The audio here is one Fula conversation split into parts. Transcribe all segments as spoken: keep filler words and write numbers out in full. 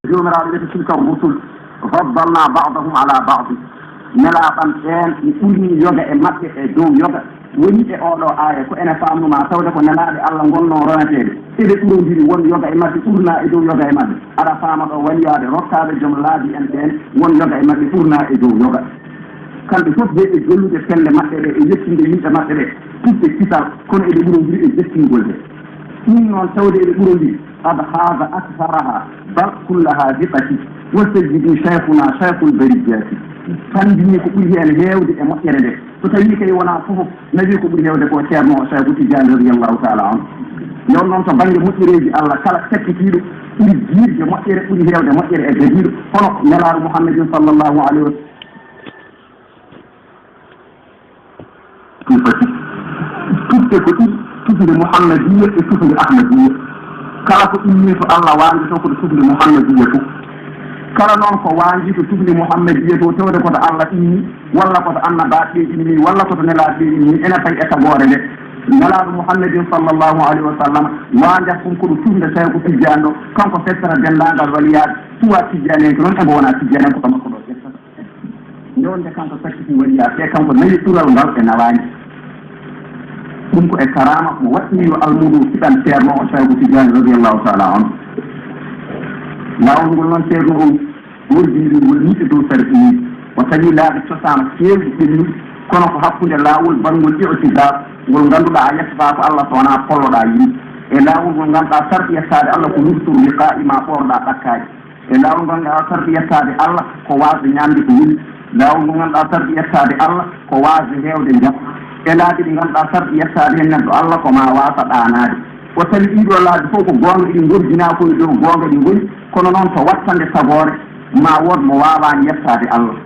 Joomiraaɗo wi'ata, tilka rusul faddalna ba'dahum ala ba'd. Nelaaɓe am ɓeen, mi ɓurni yoga e maɓɓe e dow yoga. Woni e oo ɗoo aaya, ko ene faamnumaa tawde ko nelaaɓe Allah ngonnoo ronateeɓe. Eɓe ɓurondiri, won yoga e maɓɓe ɓurnaa e dow yoga e maɓɓe. Aɗa faama ɗo waliyaade rokkaaɓe joom laabi en ɓeen, won yoga e maɓɓe ɓurnaa e dow yoga. Kamɓe fof de ɓe gollude pelle maɓɓe ɗe e yettinde yimɓe maɓɓe ɓe, tuɓɓe kisal, kono eɓe ɓurondiri e jettingol de. Ɗum noon tawde eɓe ɓurondiri, qad haaza aktharaha, bal kullaha thiqati, wa sayyidu shaykhuna shaykhul bariyati. Fandini ko ɓuri heen heewde e moƴƴere nde. So tawii kay wonaa fof, nawi ko ɓuri heewde ko Ceerno o Sayku Tijjaani radiyallahu taala anhu. Nde won noon to bannge moƴƴereeji Allah, kala cakkitiiɗo ɓuri jiiɗde moƴƴere, ɓuri heewde moƴƴere e gadiiɗo, hono Nelaaɗo Muhammadin sallallahu alayhi wa sallam. Ɗum fati. Tufde ko ɗiɗi, tufde Muhammadiyya e tufde Ahmadiyya. Kala ko immii to Allah waanjoto ko ɗo tufde Muhammadiyya fof. Kala noon ko waanji to tufde Muhammadiyya to, tawde ko to Allah immii, walla ko to annabaaɓe ɓe immii, walla ko to nelaaɓe ɓe immii, ene fayi e tagoore nde. Nelaaɗo Muhammadin sallallahu alayhi wa sallam waanjata ɗum ko ɗo tufde Sayku Tijjaani ɗo, kanko fettata denndaangal waliyaaɓe, suwaa Tijjaani en ko noon, e mbo wonaa Tijjaani en ko ɗo makko ɗo ƴettata. Nde wonde kanko sakkiti waliyaa ɓe, kanko nawi ɓural ngal ɓe nawaani. Ɗum ko e karaama mo waɗɗii yo almuudo kiɗan Ceerno o Sayku Tijjaani radiyallahu taala anhu. Laawol ngol noon Ceerno o worjini ɗum ngol yiɗde dow sarɗiiji. O tawi laabi cosaan keewɗi ɓennuɗi, kono ko hakkunde laawol banngol i'tizaar, ngol ngannduɗaa a yettataa ko Allah so wonaa polloɗaa yimɓe. E laawol ngol ngannduɗaa sarɗi yettaade Allah ko luttol liqaa'i ma ɓoorɗaa ɗakkaaji. E laawol ngol ngannduɗaa sarɗi yettaade Allah ko waasde ñaamde ko weli. Laawol ngol ngannduɗaa sarɗi yettaade Allah ko waasde heewde jam. E laabi ɗi ngannduɗaa sarɗi yettaade heen neɗɗo Allah ko maa waasa ɗaanaade. O tawi ɗii ɗoo laabi fof ko goonga, ɗi ngorjinaa ko e dow goonga ɗi ngoni, kono noon to wattande tagoore, ma wood mo waawaani yettaade Allah.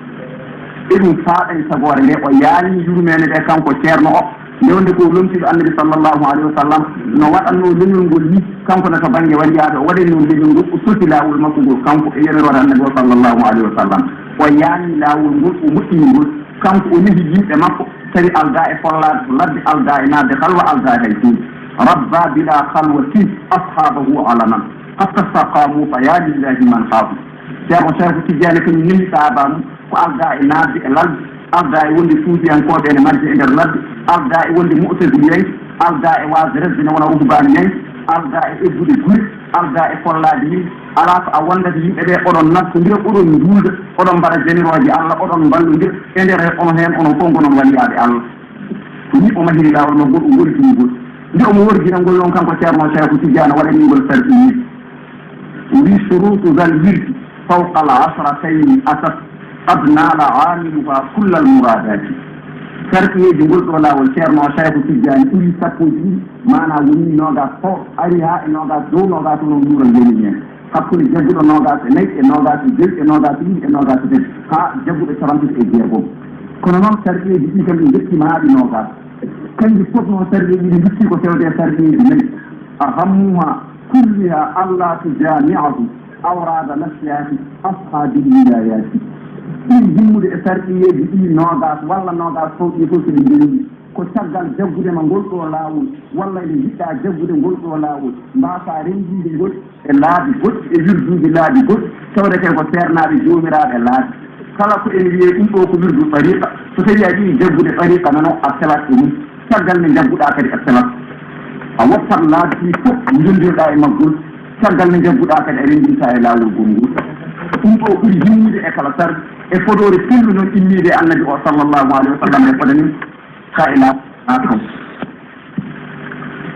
E ɗum faaɗani tagoore nde, o yaani yurmeende nde kanko Ceerno o, nde wonde ko lomtiiɗo Annabi sallallahu alayhi wa sallam, no waɗatnoo leñol ngol ni, kanko ne to bannge waliyaaɓe, o waɗatnoo leñol ngol, o sosi laawol makko ngol, kanko e yamiroore Annabi o sallallahu alayhi wa sallam. O yaani laawol ngol, o moƴƴini ngol, kanko o nehi yimɓe makko, tawi aldaa e follaade to ladde, aldaa e naatde halwa, aldaa e hay huunde. Rabba bila khalwatin ashabahu alaman, hatta staqamu fa ya lillahi man khaafu. Ceerno Sayku Tijjaani kañum nehi sahaabaa mum, ko aldaa e naatde e ladde, aldaa e wonde suufiyankooɓe ene majja e nder ladde, aldaa e wonde mu'taziliyanke, aldaa e waasde resde ne wona ruhbaaniyanke, aldaa e eggude gure, aldaa e follaade yimɓe. Alaa ko a wondata yimɓe ɓe, oɗon nattondira, oɗon nduulda, oɗon mbaɗa jamirooje Allah, oɗon mballondira, e nder he onon heen, onon fof ngonon waliyaaɓe Allah. Ko ni o mahiri laawol makko ngol, o worjini ngol. Nde omo worjina ngol noon, kanko Ceerno Sayku Tijjaani waɗani ngol sarɗiiji. Wi shurutu zal wirdi fawqa al asratayni atat, qad naala aamiluha kulla al muradati. Sarɗiyeeji ngol ɗo laawol Ceerno Sayku Tijjaani ɓuri sappo e ɗiɗi, maanaa woni noogaas fo, ari haa e noogaas dow noogaas, onon nguuran woni heen. Hakkunde jagguɗo noogaas e nayi e noogaas e joy e noogaas e ɗiɗi e noogaas e tati haa jagguɗo capanɗe tati e jeegom. Kono noon sarɗiyeeji ɗi kam ɗi njettiima haa ɗi noogaas. Kanji fof noon sarɗiyeeji ɗi ndutti ko fewde e sarɗiyeeji nayi. Ahammuha kulliha alla tujami'ahu awrada nasihati ashabil wilayati. Ɓuri himmude e sarɗiyeeji ɗi noogaas walla noogaas fof ɗi fof so ɗi ndenndi. Ko caggal jaggude ma ngol ɗo laawol, walla ene njiɗɗa jaggude ngol ɗo laawol, mbaasaa renndinde ngol e laabi goɗɗi, e wirduuji laabi goɗɗi, tawde kay ko seernaaɓe joomiraaɓe laabi. Kala ko ene wiyee ɗum ɗo ko wirdu tariqa, so tawii a yiɗi jaggude tariqa men o, a selat e mum. Caggal nde njagguɗaa kadi a selat. A woppat laabi ɗi fof, njonndirɗaa e maggol. Caggal nde njagguɗaa kadi a renndinta e laawol ngol ngol. Ɗum ɗo ɓuri himmude e kala sarɗi, e fodoore sellu noon immiide e Annabi o sallallahu alayhi wa sallam e fodani. Ka ila atum.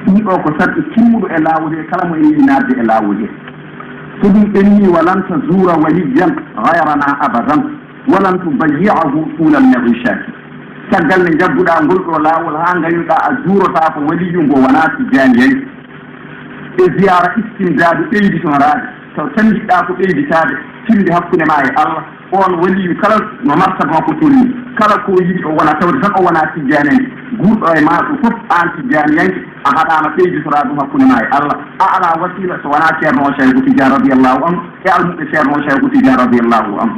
Ɗum ɗo ko sarɗi timmuɗo e laawol he, kala mo en yiɗi naatde e laawol he. So ɗum ɓenni, walan tazura waliyan ghayrana abadan, walan tubayyi'ahu tulal ma'ishati. Caggal nde njagguɗaa ngol ɗo laawol haa ngaynuɗaa a juurotaako waliyu mbo wonaa tijjaaniyanke. E ziyaara istimdaadu ɓeyditoraade, taw tan njiɗɗaa ko ɓeyditaade, timde hakkunde ma e Allah. Oon waliyu kala no martaba makko tolni, kala ko yiɗi o wona, tawde tan o wonaa tijjaaniyanke, guurɗo e maaɗa fof aan tijjaaniyanke, a haɗaama ɓeyditoraa ɗum hakkunde ma e Allah. A alaa wasiila so wonaa Ceerno o Sayku Tijjaani radiyallahu anhu e almuɓɓe Ceerno o Sayku Tijjaani radiyallahu anhu.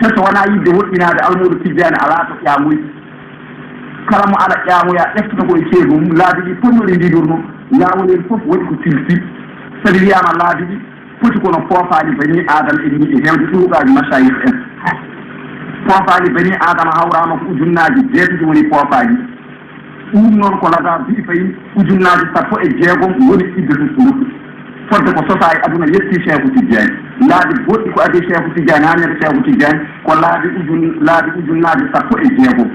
Te so wonaa yiɗde woɗɗinaade almuudo Tijjaani, alaa to ƴaamoy. Kala mo aɗa ƴaamoya, ƴeftoto ko e ceebu mum, laabi ɗi potnori ndi ɗurno, laawol en fof waɗi ko tilsi. Sabi wiyaama laabi ɗi, Foti kono poofaali bani Aadama en ni e heewde ɗuuɗaaji masayih en. Poofaali bani Aadama hawraama ko ujunnaaji jeetati woni poofaali. Ɗum noon ko laga mbi'i fayi ujunnaaji sappo e jeegom woni idde ɗum ɗum. Fodde ko sosaa e aduna yetti Seeku Tijjaani. Laabi goɗɗi ko adii Seeku Tijjaani, haa ñande Seeku Tijjaani, ko laabi ujun-, laabi ujunnaaji sappo e jeegom.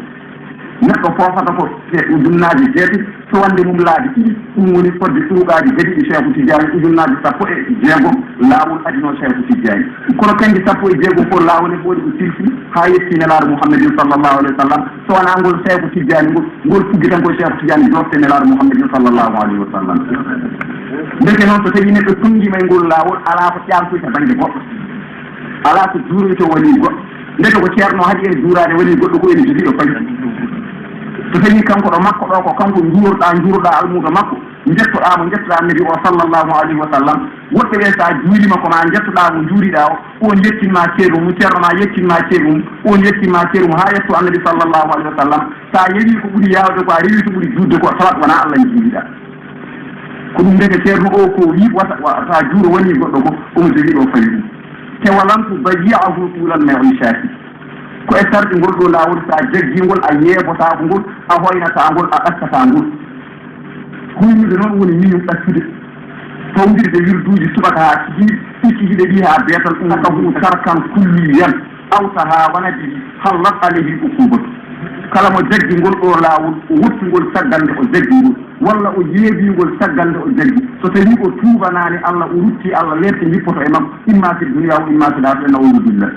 Neɗɗo foofata ko e ujunnaaji jeetati, so wonde mum laabi ɗiɗi, ɗum woni fodde tuuɓaaji gadiiɗi Seeku Tijjaani ujunnaaji sappo e jeegom, laawol adinoo Seeku Tijjaani. Kono kanji sappo e jeegom fof laawol e fof ko tilsi haa yetti Nelaaɗo Muhammadin sallallahu alaihi wasallam. So wonaa ngol Seeku Tijjaani ngol, ngol fuggi tan ko Seeku Tijjaani jofte Nelaaɗo Muhammadin sallallahu alaihi wasallam. Ndeke noon so tawii neɗɗo tunngiima e ngol laawol, alaa ko ƴaamtoyta bannge goɗɗo. Alaa ko juuroytoo woni goɗɗo. Ndeke ko ceerno haɗi en juuraade woni goɗɗo ko ene jogii ɗo fayi. So tawii kanko ɗo makko ɗo ko kanko njuurɗaa, njuurɗaa almuudo makko, njettoɗaa mo, njettoɗaa Nabi o sallallahu alaihi wasallam. Woɓɓe ɓe so a juuriima ko ma njettoɗaa mo njuuriɗaa o, on yettinma ceerno mum, ceerno ma yettinma ceerno mum, on yettinma ceerno mum haa yetto Annabi sallallahu alaihi wasallam. So a yewii ko ɓuri yaawde ko, a rewii ko ɓuri juutde ko, tawat wonaa Allah njuuriɗaa. Ko ɗum ndeke ceerno o ko wi wata, wa-, wata juuro woni goɗɗo ko omo jogii ɗo fayi ɗum. Te walantu bayi'ahu tulal ma'ishati. Ko e sarɗi ngol ɗo laawol, so a jaggii ngol, a yeebotaako ngol, a hoynataa ngol, a ɗaccataa ngol. Hoynude noon woni miñum ɗaccude. Fawdirde wirduuji subaka haa kikiiɗe, ɗiɗi ɗiɗi ɗi haa beetal, ɗum ɗahu tarkan kulliyan, aw tahawana bihi, hallat alayhi uqubatu. Kala mo jaggi ngol ɗo laawol, o wotti ngol caggal nde o jaggi ngol, walla o yeebii ngol caggal nde o jaggi, so tawii o tuubanaani Allah, o ruttii Allah, leeɓte njippoto e makko, imma fi dunya wa imma fil akhirah, na'uudu billah.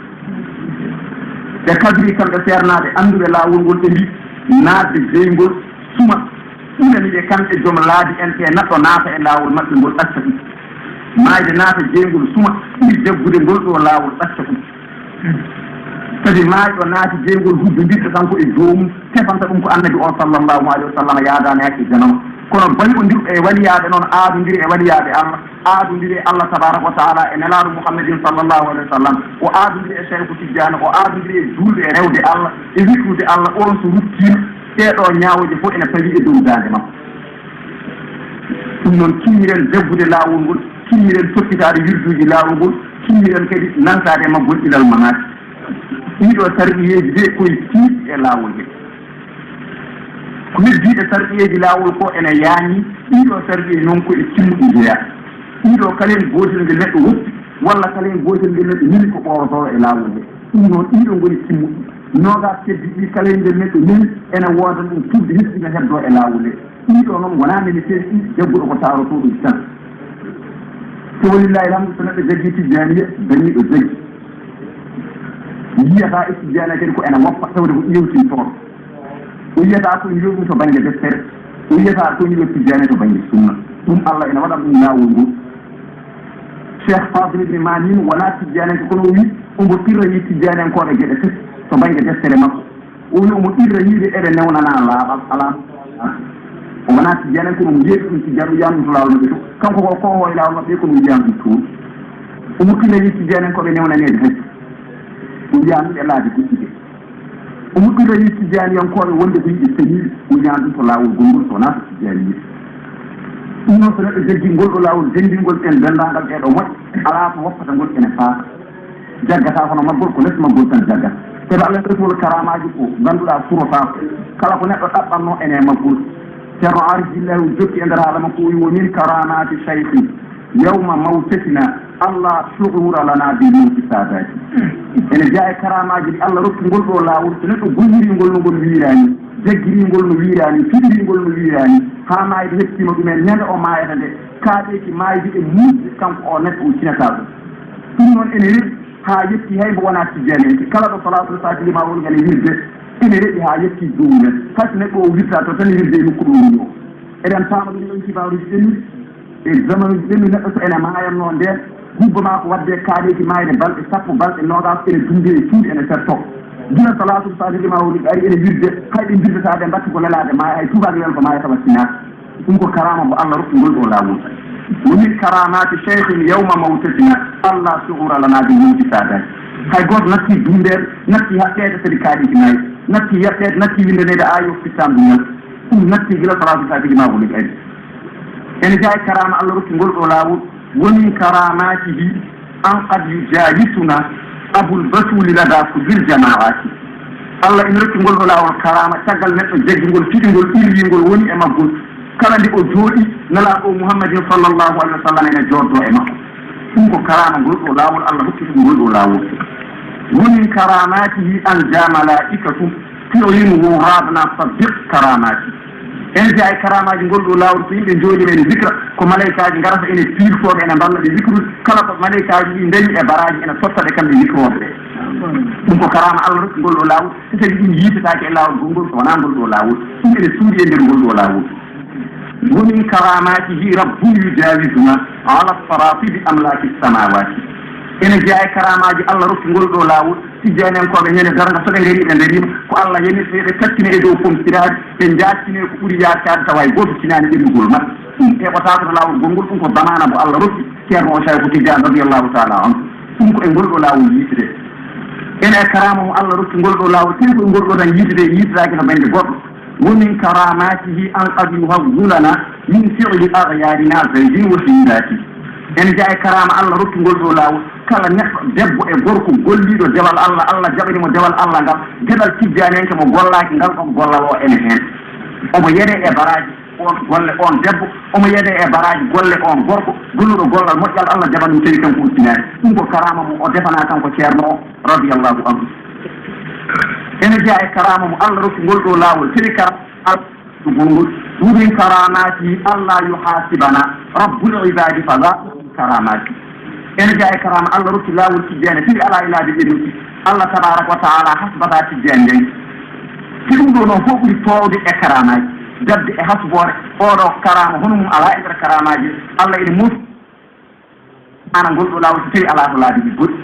Ɓe kabrii kamɓe seernaaɓe annduɓe laawol ngol, ɓe mbii, naatde jeyngol suma ɓurani ɓe kamɓe joom laabi en ɓe, neɗɗo naata e laawol maɓɓe ngol ɗacca ɗum. Maayde naata jeyngol suma ɓuri jaggude ngol ɗo laawol ɗacca ɗum. Sabi maayɗo naati jeyngol huddondirɗo kanko e joomum, tefanta ɗum ko Annabi o sallallahu alaihi wasallam yaadaani hakke janano. Kono bayodirɗo e waliyaaɓe noon, aadondiri e waliyaaɓe Allah, aadondiri e Allah tabaraka wa taala, e Nelaaɗo Muhammadin sallallahu alaihi wasallam, o aadondiri e Seeku Tijjaani, o aadondiri e juulɓe e rewde Allah, e witrude Allah, on so ruttiima, ɗee ɗo ñaawooje fof ene pawii e dow daande makko. Ɗum noon, kinniren jaggude laawol ngol, kinniren toppitaade wirduuji laawol ngol, kinniren kadi nangtaade e maggol ilal mamaati. Ɗiiɗo sarɗiyeeji de koye tiiɗi e laawol he. Ko heddiiɗe sarɗiyeeji laawol ko ene yaani, ɗiiɗo sarɗiyeeji noon ko e timmuɗi njeyaa. Ɗiiɗo kala heen gootel ngel neɗɗo woppi, walla kala heen gootel ngel neɗɗo neli ko ɓoorotoo e laawol he. Ɗum noon, ɗiiɗo ngoni timmuɗi. Noogaas keddi ɗi kala heen ngel neɗɗo neli, ene wooda ɗum tuuɗi heddi no heddoo e laawol he. Ɗiiɗo noon wonaa nene seeɗa ɗi jagguɗo ko taarotoo ɗum tan. So walillahi alhamdu, so neɗɗo jaggi tijjaaniya, dañii ɗo jaggi. Yiyataa e tijjaaniya kadi ko ene woppa, tawde ko ƴeewtintooɗo. O yiyataa ko ene yooɗum to bannge deftere. O yiyataa ko ene yiɗo tijjaaniya to bannge sunna. Ɗum Allah ene waɗa ɗum laawol ngol. Cheikh Fadil Ibn Mamin wonaa tijjaaniyanke, kono o wi omo qirranii tijjaaniyankooɓe geɗe tati to bannge deftere makko. O wi omo qirranii ɓe eɓe newnanaa laaɓal, alaa. O wonaa tijjaaniyanke, kono omo yeeɓi ɗum tijjaan, o yiyaama ɗum to laawol maɓɓe to. Kanko ko koohoowo e laawol maɓɓe, kono o yiyaama ɗum toon. Omo qirranii tijjaaniyankooɓe newnaneede hajju. O yiyaama ɗum e laabi goɗɗi de. Omo qirranii tijjaaniyankooɓe wonde ko yimɓe seniiɓe, o yiyaama ɗum to laawol gonngol, so wonaa to tijjaaniya. Ɗum noon, so neɗɗo jaggii ngol ɗo laawol, denndingol en denndaangal ɗee ɗo moƴƴa, alaa ko woppata ngol ene faaka. Jaggata hono maggol, ko les maggol tan jaggata. Sabi Allah Rasul karaamaaji ko ngannduɗaa surotaako. Kala ko neɗɗo ɗaɓɓatnoo ene e maggol. Ceerno Aarif Billahi o jokki e nder haala makko, o wi, "Wa min karaamaati shaykhi yawma mawtatina, Allah shu'ura lana bil mawti saadaati." Ene jeyaa e karaamaaji ɗi Allah rokki ngol ɗo laawol, so neɗɗo golliri ngol no ngol wiiraani, jaggiri ngol no wiiraani, fiɗiri ngol no wiiraani, haa maayde hettiima ɗum en, ñande o maayata nde, kaaɗeeki maayde e muusde, kanko o neɗɗo o cinataa ɗum. Ɗum noon ene rewi haa yetti hay mbo wonaa tijjaaniyanke. Kala ɗo salaatul faatihi ma won ngane wirde, ene rewi haa yetti joomum en. Hay so neɗɗo o wirta to tan wirde e nokku ɗo woni o. Eɗen paama ɗum ɗon kibaaruuji ɓennuɗi. E zamanuuji ɓennuɗi neɗɗo so ene maayatnoo ndeen, hubba maa ko waɗde kaaɗeeki maayde balɗe sappo, balɗe noogaas ene dunndee e cuuɗi ene settoo. Gila salaatul faatihi ma woni ari ene wirde, hay ɓe mbirdataa ɓe mbaɗti ko lelaade maaya, hay tuubaaki lel ko maayata wattinaaka. Ɗum ko karaama mo Allah rokki ngol ɗo laawol. Wa min karaamaati shaykhin yawma mawtatina, Allah shu'ura lana bil mawti saadaati. Hay gooto natti dunndeede, natti haɓɓeede, sabi kaaɗeeki maayde, natti yaɓɓeede, natti winndaneede, a yo fittaan duñal. Ɗum natti gila salaatul faatihi ma woni ari. Ene jeyaa e karaama Allah rokki ngol ɗo laawol. ومن كراماته أن قد يجالسنا أبو البتول لدى كل الجماعات. Allah ina rokki ngol ɗo laawol karaama, caggal neɗɗo jaggingol, fiɗingol, irwingol woni e maggol. Kala nde o jooɗi, Nelaaɗo o Muhammadin sallallahu alaihi wa sallam ina jooɗdoo e makko. Ɗum ko karaama ngol ɗo laawol, Allah rokki ɗum ngol ɗo laawol. ومن كراماته أن جاء ملائكة تعلنه هذا صدق كراماتي. Ene jeyaa e karaamaaji ngol ɗo laawol, so yimɓe njooɗiima ene zikra, ko malaykaaji ngarata ene piirtoo ɓe, ene mballa ɓe zikrude. Kala ko malaykaaji ɗi ndañi e baraaji ene totta ɓe kamɓe zikrooɓe ɓe. Ɗum ko karaama Allah rokki ngol ɗo laawol, so tawi ɗum yiitetaake e laawol gongol, so wonaa ngol ɗo laawol. Ɗum ene suuɗi e nder ngol ɗo laawol. ومن كراماته رب يجاوزنا على الصراط بأملاك السماوات. Ene jeyaa e karaamaaji Allah rokki ngol ɗo laawol, Tijjaaniyankooɓe ñande darnga, so ɓe ngarii, ɓe ndariima, ko Allah yanirta ɓe, ɓe tattine e dow pom siraaji, ɓe njaactine ko ɓuri yaakaade, tawa hay gooto tinaani ɓenndugol maɓɓe. Ɗum heɓotaako to laawol gongol, ɗum ko damaana mo Allah rokki Ceerno o Sayku Tijjaan radiyallahu taala anhu. Ɗum ko e ngol ɗo laawol yiitete. Ene e karaama mo Allah rokki ngol ɗo laawol, tawi ko e ngol ɗo tan yiitete, yiitetaake to bannge goɗɗo. ومن كراماته أن قد يهون لنا من فعل أغيارنا زيد وهندات. Ene jeyaa e karaama Allah rokki ngol ɗo laawol, kala neɗɗo, debbo e gorko golliiɗo dewal Allah, Allah jaɓani mo dewal Allah ngal, geɗal tijjaaniyanke mo gollaaki ngal, ɗon gollal o ene heen. Omo yedee e baraaji on golle, on debbo, omo yedee e baraaji golle on gorko, golluɗo gollal moƴƴal, Allah jaɓani mo, tawi kanko o tinaani. Ɗum ko karaama mo o defanaa kanko Ceerno o, radiyallahu anhu. Ene jeyaa e karaama mo Allah rokki ngol ɗo laawol, tawi karaama Allah rokki ngol ngol. ومن كراماته ألا يحاسبنا رب العباد فذا كراماتي. Ene jeyaa e karaama Allah rokki laawol Tijjaani, tawi alaa e laabi ɗi rokki. Allah tabaaraka wa taala hasbataa Tijjaani njayi. Si ɗum ɗo noon fof ɓuri toowde e karaamaaji, dadde e hasboore, oo ɗo karaama hono mum alaa e nder karaamaaji. Allah ene mooti ana ngol ɗo laawol so tawi alaa to laabi ɗi goɗɗi.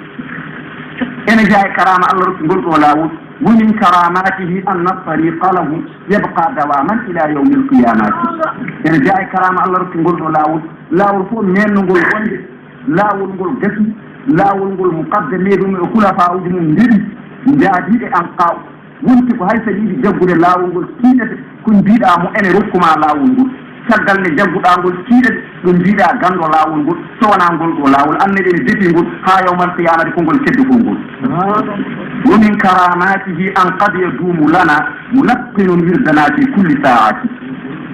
Ene jeyaa e karaama Allah rokki ngol ɗo laawol. ومن كراماته أن الطريق له يبقى دواما إلى يوم القيامة. Ene jeyaa e karaama Allah rokki ngol ɗo laawol. Laawol fof meennongol wonde laawol ngol gasi, laawol ngol muqaddameeɓe mum e khulafaa'uuji mum ndewi, njaadi e anqaaw. Wonti ko hay so yiɗi jaggude laawol ngol tiiɗete, ko mbiɗaa mo ene rokku ma laawol ngol. Caggal nde jagguɗaa ngol tiiɗete, ɗo mbiɗaa ganndo laawol ngol, so wonaa ngol ɗo laawol, annabi ene defi ngol haa yawmal qiyaamati, ko ngol keddotoo ngol. ومن كراماته أن قد يدوم لنا ملقن وردنا في كل ساعة.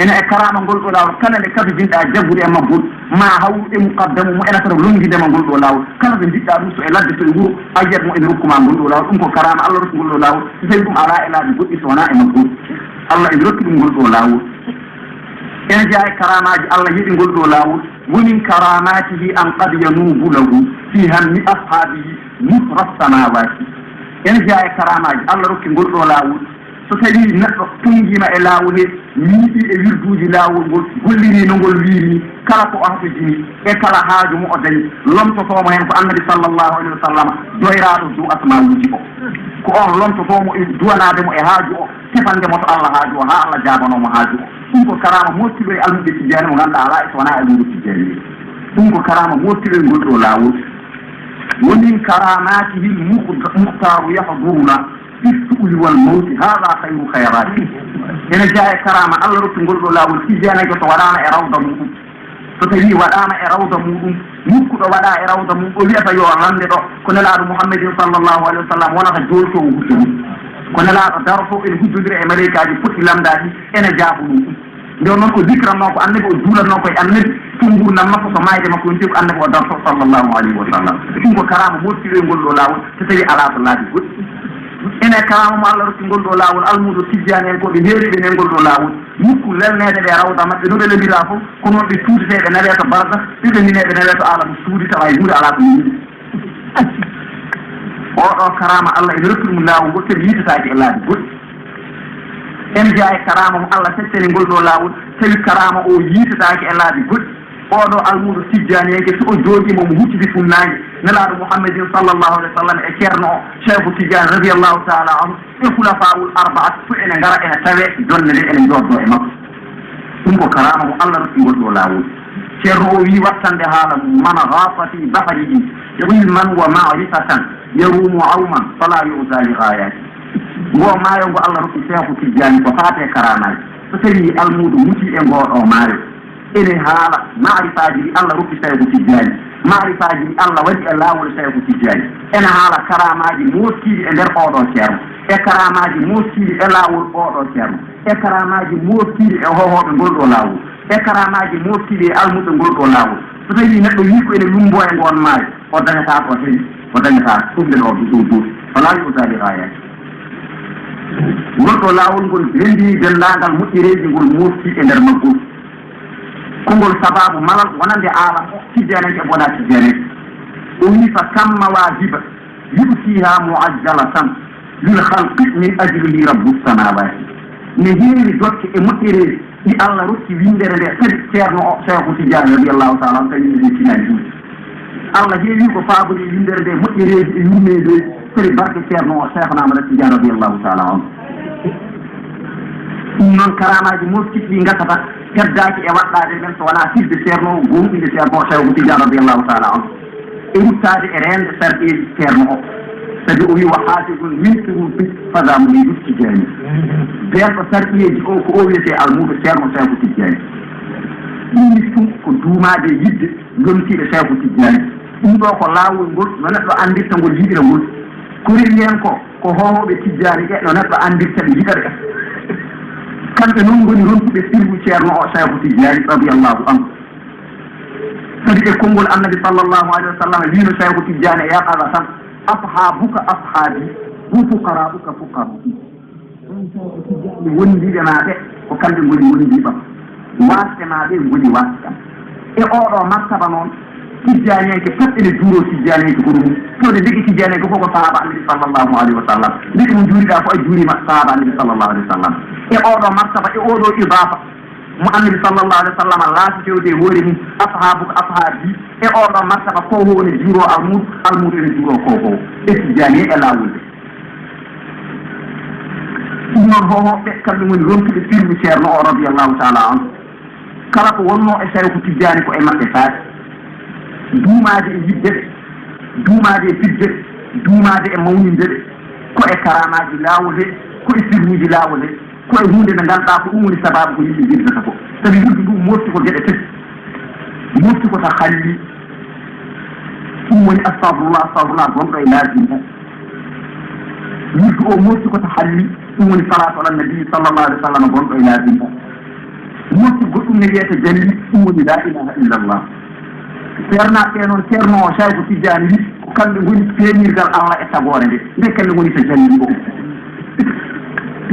Ene e karaama ngol ɗo laawol, kala nde kabijinɗaa jaggude e maggol, ma hawru e muqaddamu mo ene fota lonnginde ma ngol ɗo laawol. Kala nde njiɗɗaa ɗum, so e ladde, so e wuro, a yiyat mo ene rokku ma ngol ɗo laawol. Ɗum ko karaama Allah rokki ngol ɗo laawol. So tawi ɗum alaa e laabi goɗɗi so wonaa e maggol, Allah ene rokki ɗum ngol ɗo laawol. Ene jeyaa e karaamaaji Allah yeɗi ngol ɗo laawol. ومن كراماته أن قد ينوب له في هم أصحابه نصر السماوات. Ene jeyaa e karaamaaji Allah rokki ngol ɗo laawol. So tawii neɗɗo tunngiima e laawol he, miiɗii e wirduuji laawol ngol, gollirii no ngol wiiri nii, kala ko o hatojini e kala haaju mo o dañi, lomtotoo mo heen ko Annabi sallallahu alayhi wa sallam, doyraaɗo dow asmaawuuji o. Ko oon lomtotoo mo e duwanaade mo e haaju o, tefande mo to Allah haaju o, haa Allah jaabanoo mo haaju o. Ɗum ko karaama moƴƴuɗo e almuɓɓe Tijjaani mo ngannduɗaa alaa e so wonaa e almuɓɓe Tijjaani. Ɗum ko karaama moƴƴuɗo e ngol ɗoo laawol. ومن كراماته المختار يحضرنا في السؤل والموت هذا خير خيرات. Ene jeyaa e karaama Allah rokki ngol ɗoo laawol, Tijjaani ko so waɗaama e rawda muɗum. So tawii waɗaama e rawda muɗum, nokku ɗo waɗaa e rawda mum, o wiyata yo lande ɗo, ko Nelaaɗo Muhammadin sallallahu alayhi wa sallam wonata jooltoowo hujja mum. Ko Nelaaɗo darotoo, ene hujjondira e maleykaaji potɗi lamndaaɗi, ene jaabo ɗum. Nde o noon o zikratnoo ko Annabi, o juulatnoo ko e Annabi, tun nguurndam makko, so maayde makko yonti ko Annabi o darto, sallallahu alayhi wa sallam. Ɗum ko karaama moƴƴuɗo e ngol ɗoo laawol, so tawii alaa to laabi goɗɗi. Ene karaama mo Allah rokki ngol ɗoo laawol, almuudo Tijjaani en ko ɓe heeriɓe nen ngol ɗoo laawol. Nokku lelneede ɓe rawda maɓɓe, no ɓe lelnira fof, ko noon ɓe tuutetee, ɓe nawee to barza, ɓe ɓe minee, ɓe nawee to aalamu suudi, tawa hay huunde alaa ko ɓe mini. Oo ɗoo karaama Allah ene rokki ɗum laawol ngol, tawi yiitetaake e laabi goɗɗi. En jeyaa e karaama mo Allah feccani ngol ɗoo laawol, tawi karaama o yiitetaake e laabi goɗɗi. Oo ɗoo almuudo Tijjaaniyanke, so o jooɗiima, omo hucciti funnaange Nelaaɗo Muhammadin sallallahu alayhi wa sallam e Ceerno o, Cheikhu Tijjaani radiyallahu taala anhu, e Khulafaa'ul Arba'a fof ene ngara, ene tawee, jonde nde ene njooddoo e makko. Ɗum ko karaama mo Allah rokki ngol ɗoo laawol. Ceerno o wii, wattande haala mum: من غاص في بحره علما ومعرفة يروم عوما فلا يعزى لغاياته. Ngoo maayo ngo Allah rokki Seeku Tijjaani ko faati e karaamaaji. So tawii almuudo mutii e ngoo ɗoo maayo, Ene haala maarifaaji ɗi Allah rokki Sayku Tijjaani, maarifaaji ɗi Allah waɗi e laawol Sayku Tijjaani. Ene haala karaamaaji mooskiiɗi e nder ooɗoo ceerno, e karaamaaji mooskiiɗi e laawol ooɗoo ceerno, e karaamaaji mooskiiɗi e hohooɓe ngol ɗoo laawol, e karaamaaji mooskiiɗi e almuɓɓe ngol ɗoo laawol. So tawii neɗɗo wii ko ene lummbo e ngoon maayo, o dañataa ko heen, o dañataa ɗum ɗo ɗum ɗum. Falaa yu'taa li gaayaati. Ngol ɗoo laawol ngol renndini denndaangal moƴƴereeji ngol mooski e nder maggol. Ko ngol sabaabu malal wonande aalam o, tijjaanenke e bona tijjaanenke. O wii: "Fa kam mawaahiba yu'tiihaa mu'ajjalatan lil khalqi min ajlihi rabbu samaawaati." Ne heewi dokke e moƴƴereeji ɗi Allah rokki winndere nde kadi ceerno o, Seeku Tijjaani radiyallahu taala anhu, tawi yimɓe ɓe tinaani ɗum. Allah heewi ko faabori winndere nde moƴƴereeji e yurmeeji, kadi barke ceerno o, Seekhuna Ahmad Tijjaani radiyallahu taala anhu. Ɗum noon, karaamaaji mooskiiɗi ɗi ngasata, teddaaki e waɗɗaade men so wonaa fidde ceerno o, goomuɗinde ceerno o, Seeku Tijjaani radiyallahu taala anhu. E ruttaade e reende sarɗeeji ceerno o. Sabi o wii: "Wa haafizun min shuruuti fazaa muriidu Tijjaani." Beenɗo sarɗeeji o ko o wiyetee almuudo ceerno Seeku Tijjaani. Ɗum ɗum ko duumaade e yiɗde lomtiiɓe Seeku Tijjaani. Ɗum ɗoo ko laawol ngol no neɗɗo anndirta ngol, yiɗira ngol. Ko rewi heen ko, ko hohooɓe Tijjaani ɓe no neɗɗo anndirta ɓe, yiɗa ɓe. Kamɓe noon ngoni ronkuɓe sirru ceerno o Seeku Tijjaani radiyallahu anhu. Sabi e konngol Annabi sallallahu alayhi wa sallam, wiino Seeku Tijjaani e yaqaza tan: "Ashaabuka ashaabi, wa fuqaraa'uka fuqaraa'i." Ɗum Seeku Tijjaani wondiiɓe maa ɓe, ko kamɓe ngoni wondiiɓam. Waasɓe maa ɓe ngoni waasɓe am. E ooɗoo martaba noon, Tijjaaniyanke fof ene juuroo Tijjaaniyanke ko ɗum. Tawde ndeke Tijjaaniyanke fof ko sahaaba Annabi sallallahu alayhi wa sallam. Ndeke mo njuuriɗaa fof a juuriima sahaaba Annabi sallallahu alayhi wa sallam. E ooɗoo martaba, e ooɗoo idaafa, mo Annabi sallallahu alayhi wa sallam laati fewde e hoore mum, "Ashaabuka ashaabi." E ooɗoo martaba, ko hoore juuroo almuudo, almuudo ene juuroo ko ko e Tijjaani e laawol nde. Ɗum noon, hohooɓe kamɓe ngoni ronkuɓe sirru ceerno o radiyallahu taala anhu. Kala ko wonnoo e Seeku Tijjaani ko e maɓɓe faati. Duumaade e yiɗde ɓe, duumaade e fidde ɓe, duumaade e mawninde ɓe, ko e karaamaaji laawol he, ko e sirruuji laawol he. Ko e huunde nde ngannduɗaa ko ɗum woni sabaabu ko yimɓe njirdata ko. Sabi wirdu ndu mofti ko geɗe tati. Mofti ko tahalli. Ɗum woni astagfirullah, astagfirullah gonɗo e laazim o. Wirdu o mofti ko tahalli. Ɗum woni salaatu ala nabi sallallahu alayhi wa sallam gonɗo e laazim o. Mofti goɗɗum ne wiyete jalli. Ɗum woni la ilaha illallah. Ceernaaɓe ɓe noon, ceerno o Seeku Tijjaani wi ko kamɓe ngoni peeñirgal Allah e tagoore nde, nde kamɓe ngoni to jalli o.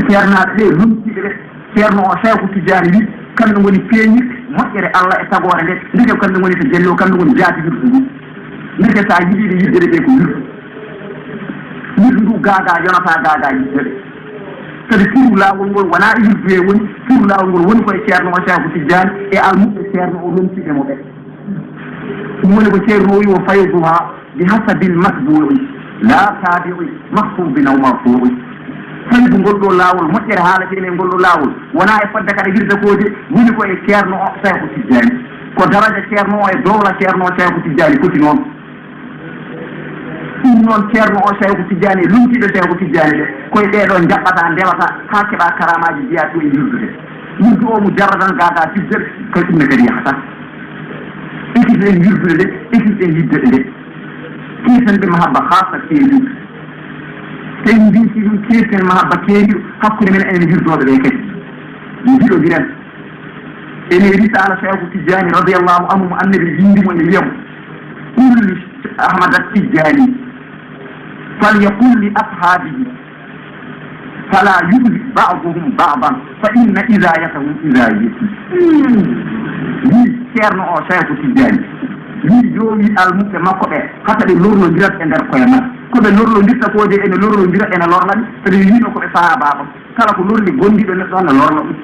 Ceernaaɓe ɓe, lomtiiɓe ɓe, ceerno o Seeku Tijjaani wi kamɓe ngoni peeñirɗe moƴƴere Allah e tagoore nde, ndeke kamɓe ngoni to jalli o, kamɓe ngoni jaati wirdu ndu. Ndeke so a yiɗii ɓe yiɗde ɓe ko wirdu. Wirdu ndu gaagaa yonataa gaagaa yiɗde ɓe. Sabi turu laawol ngol wonaa e wirdu he woni, turu laawol ngol woni ko e ceerno o Seeku Tijjaani e almuɓɓe ceerno o lomtiiɓe mo ɓe. Ɗum woni ko ceerno o wi: "Wa fayduha bi hasabil matbu'i, la tabi'i mahfudin aw marfu'i." Faydu ngol ɗo laawol, moƴƴere haalete e ngol ɗo laawol, wonaa e fodde kadi wirde ko de, woni ko e ceerno o Seeku Tijjaani. Ko daraja ceerno o e dowla ceerno o Seeku Tijjaani foti noon. Ɗum noon, ceerno o Seeku Tijjaani, lomtiiɓe Seeku Tijjaani ɓe, ko e ɓee ɗoo njaɓɓata, ndewata, haa keɓa karaamaaji jeyaaɗi ɗo e wirdude. Wirdu o mujarradan gaagaa fijjere, kay ɗum ne kadi yahataa. Ekkitin en wirdude nde, ekkitin en yiɗde nde. Keewten ɓe mahabba haasa keeriiɗo. Tawi mbiiti ɗum, keewten mahabba keeriiɗo hakkunde men enen wirdooɓe ɓe kadi. Njiɗodiren. Ene risaala Seeku Tijjaani radiyallahu anhu mo Annabi winndi mo, ene wiya mo: "Qul li Ahmad Tijjaani falyaqul li ashaabihi fala yu'zi ba'duhum ba'dan fa inna izaayatahum izaayati." Wi ceerno o Seeku Tijjaani, wi yo wi almuɓɓe makko ɓe, hata ɓe lorlondirat e nder koye maɓɓe. Ko ɓe lorlondirta ko de, ene lorlondira, ene lorla mi, sabi wiino ko ɓe sahaabaaɓe. Kala ko lorli gondiiɗo neɗɗo ne lorla ɗum.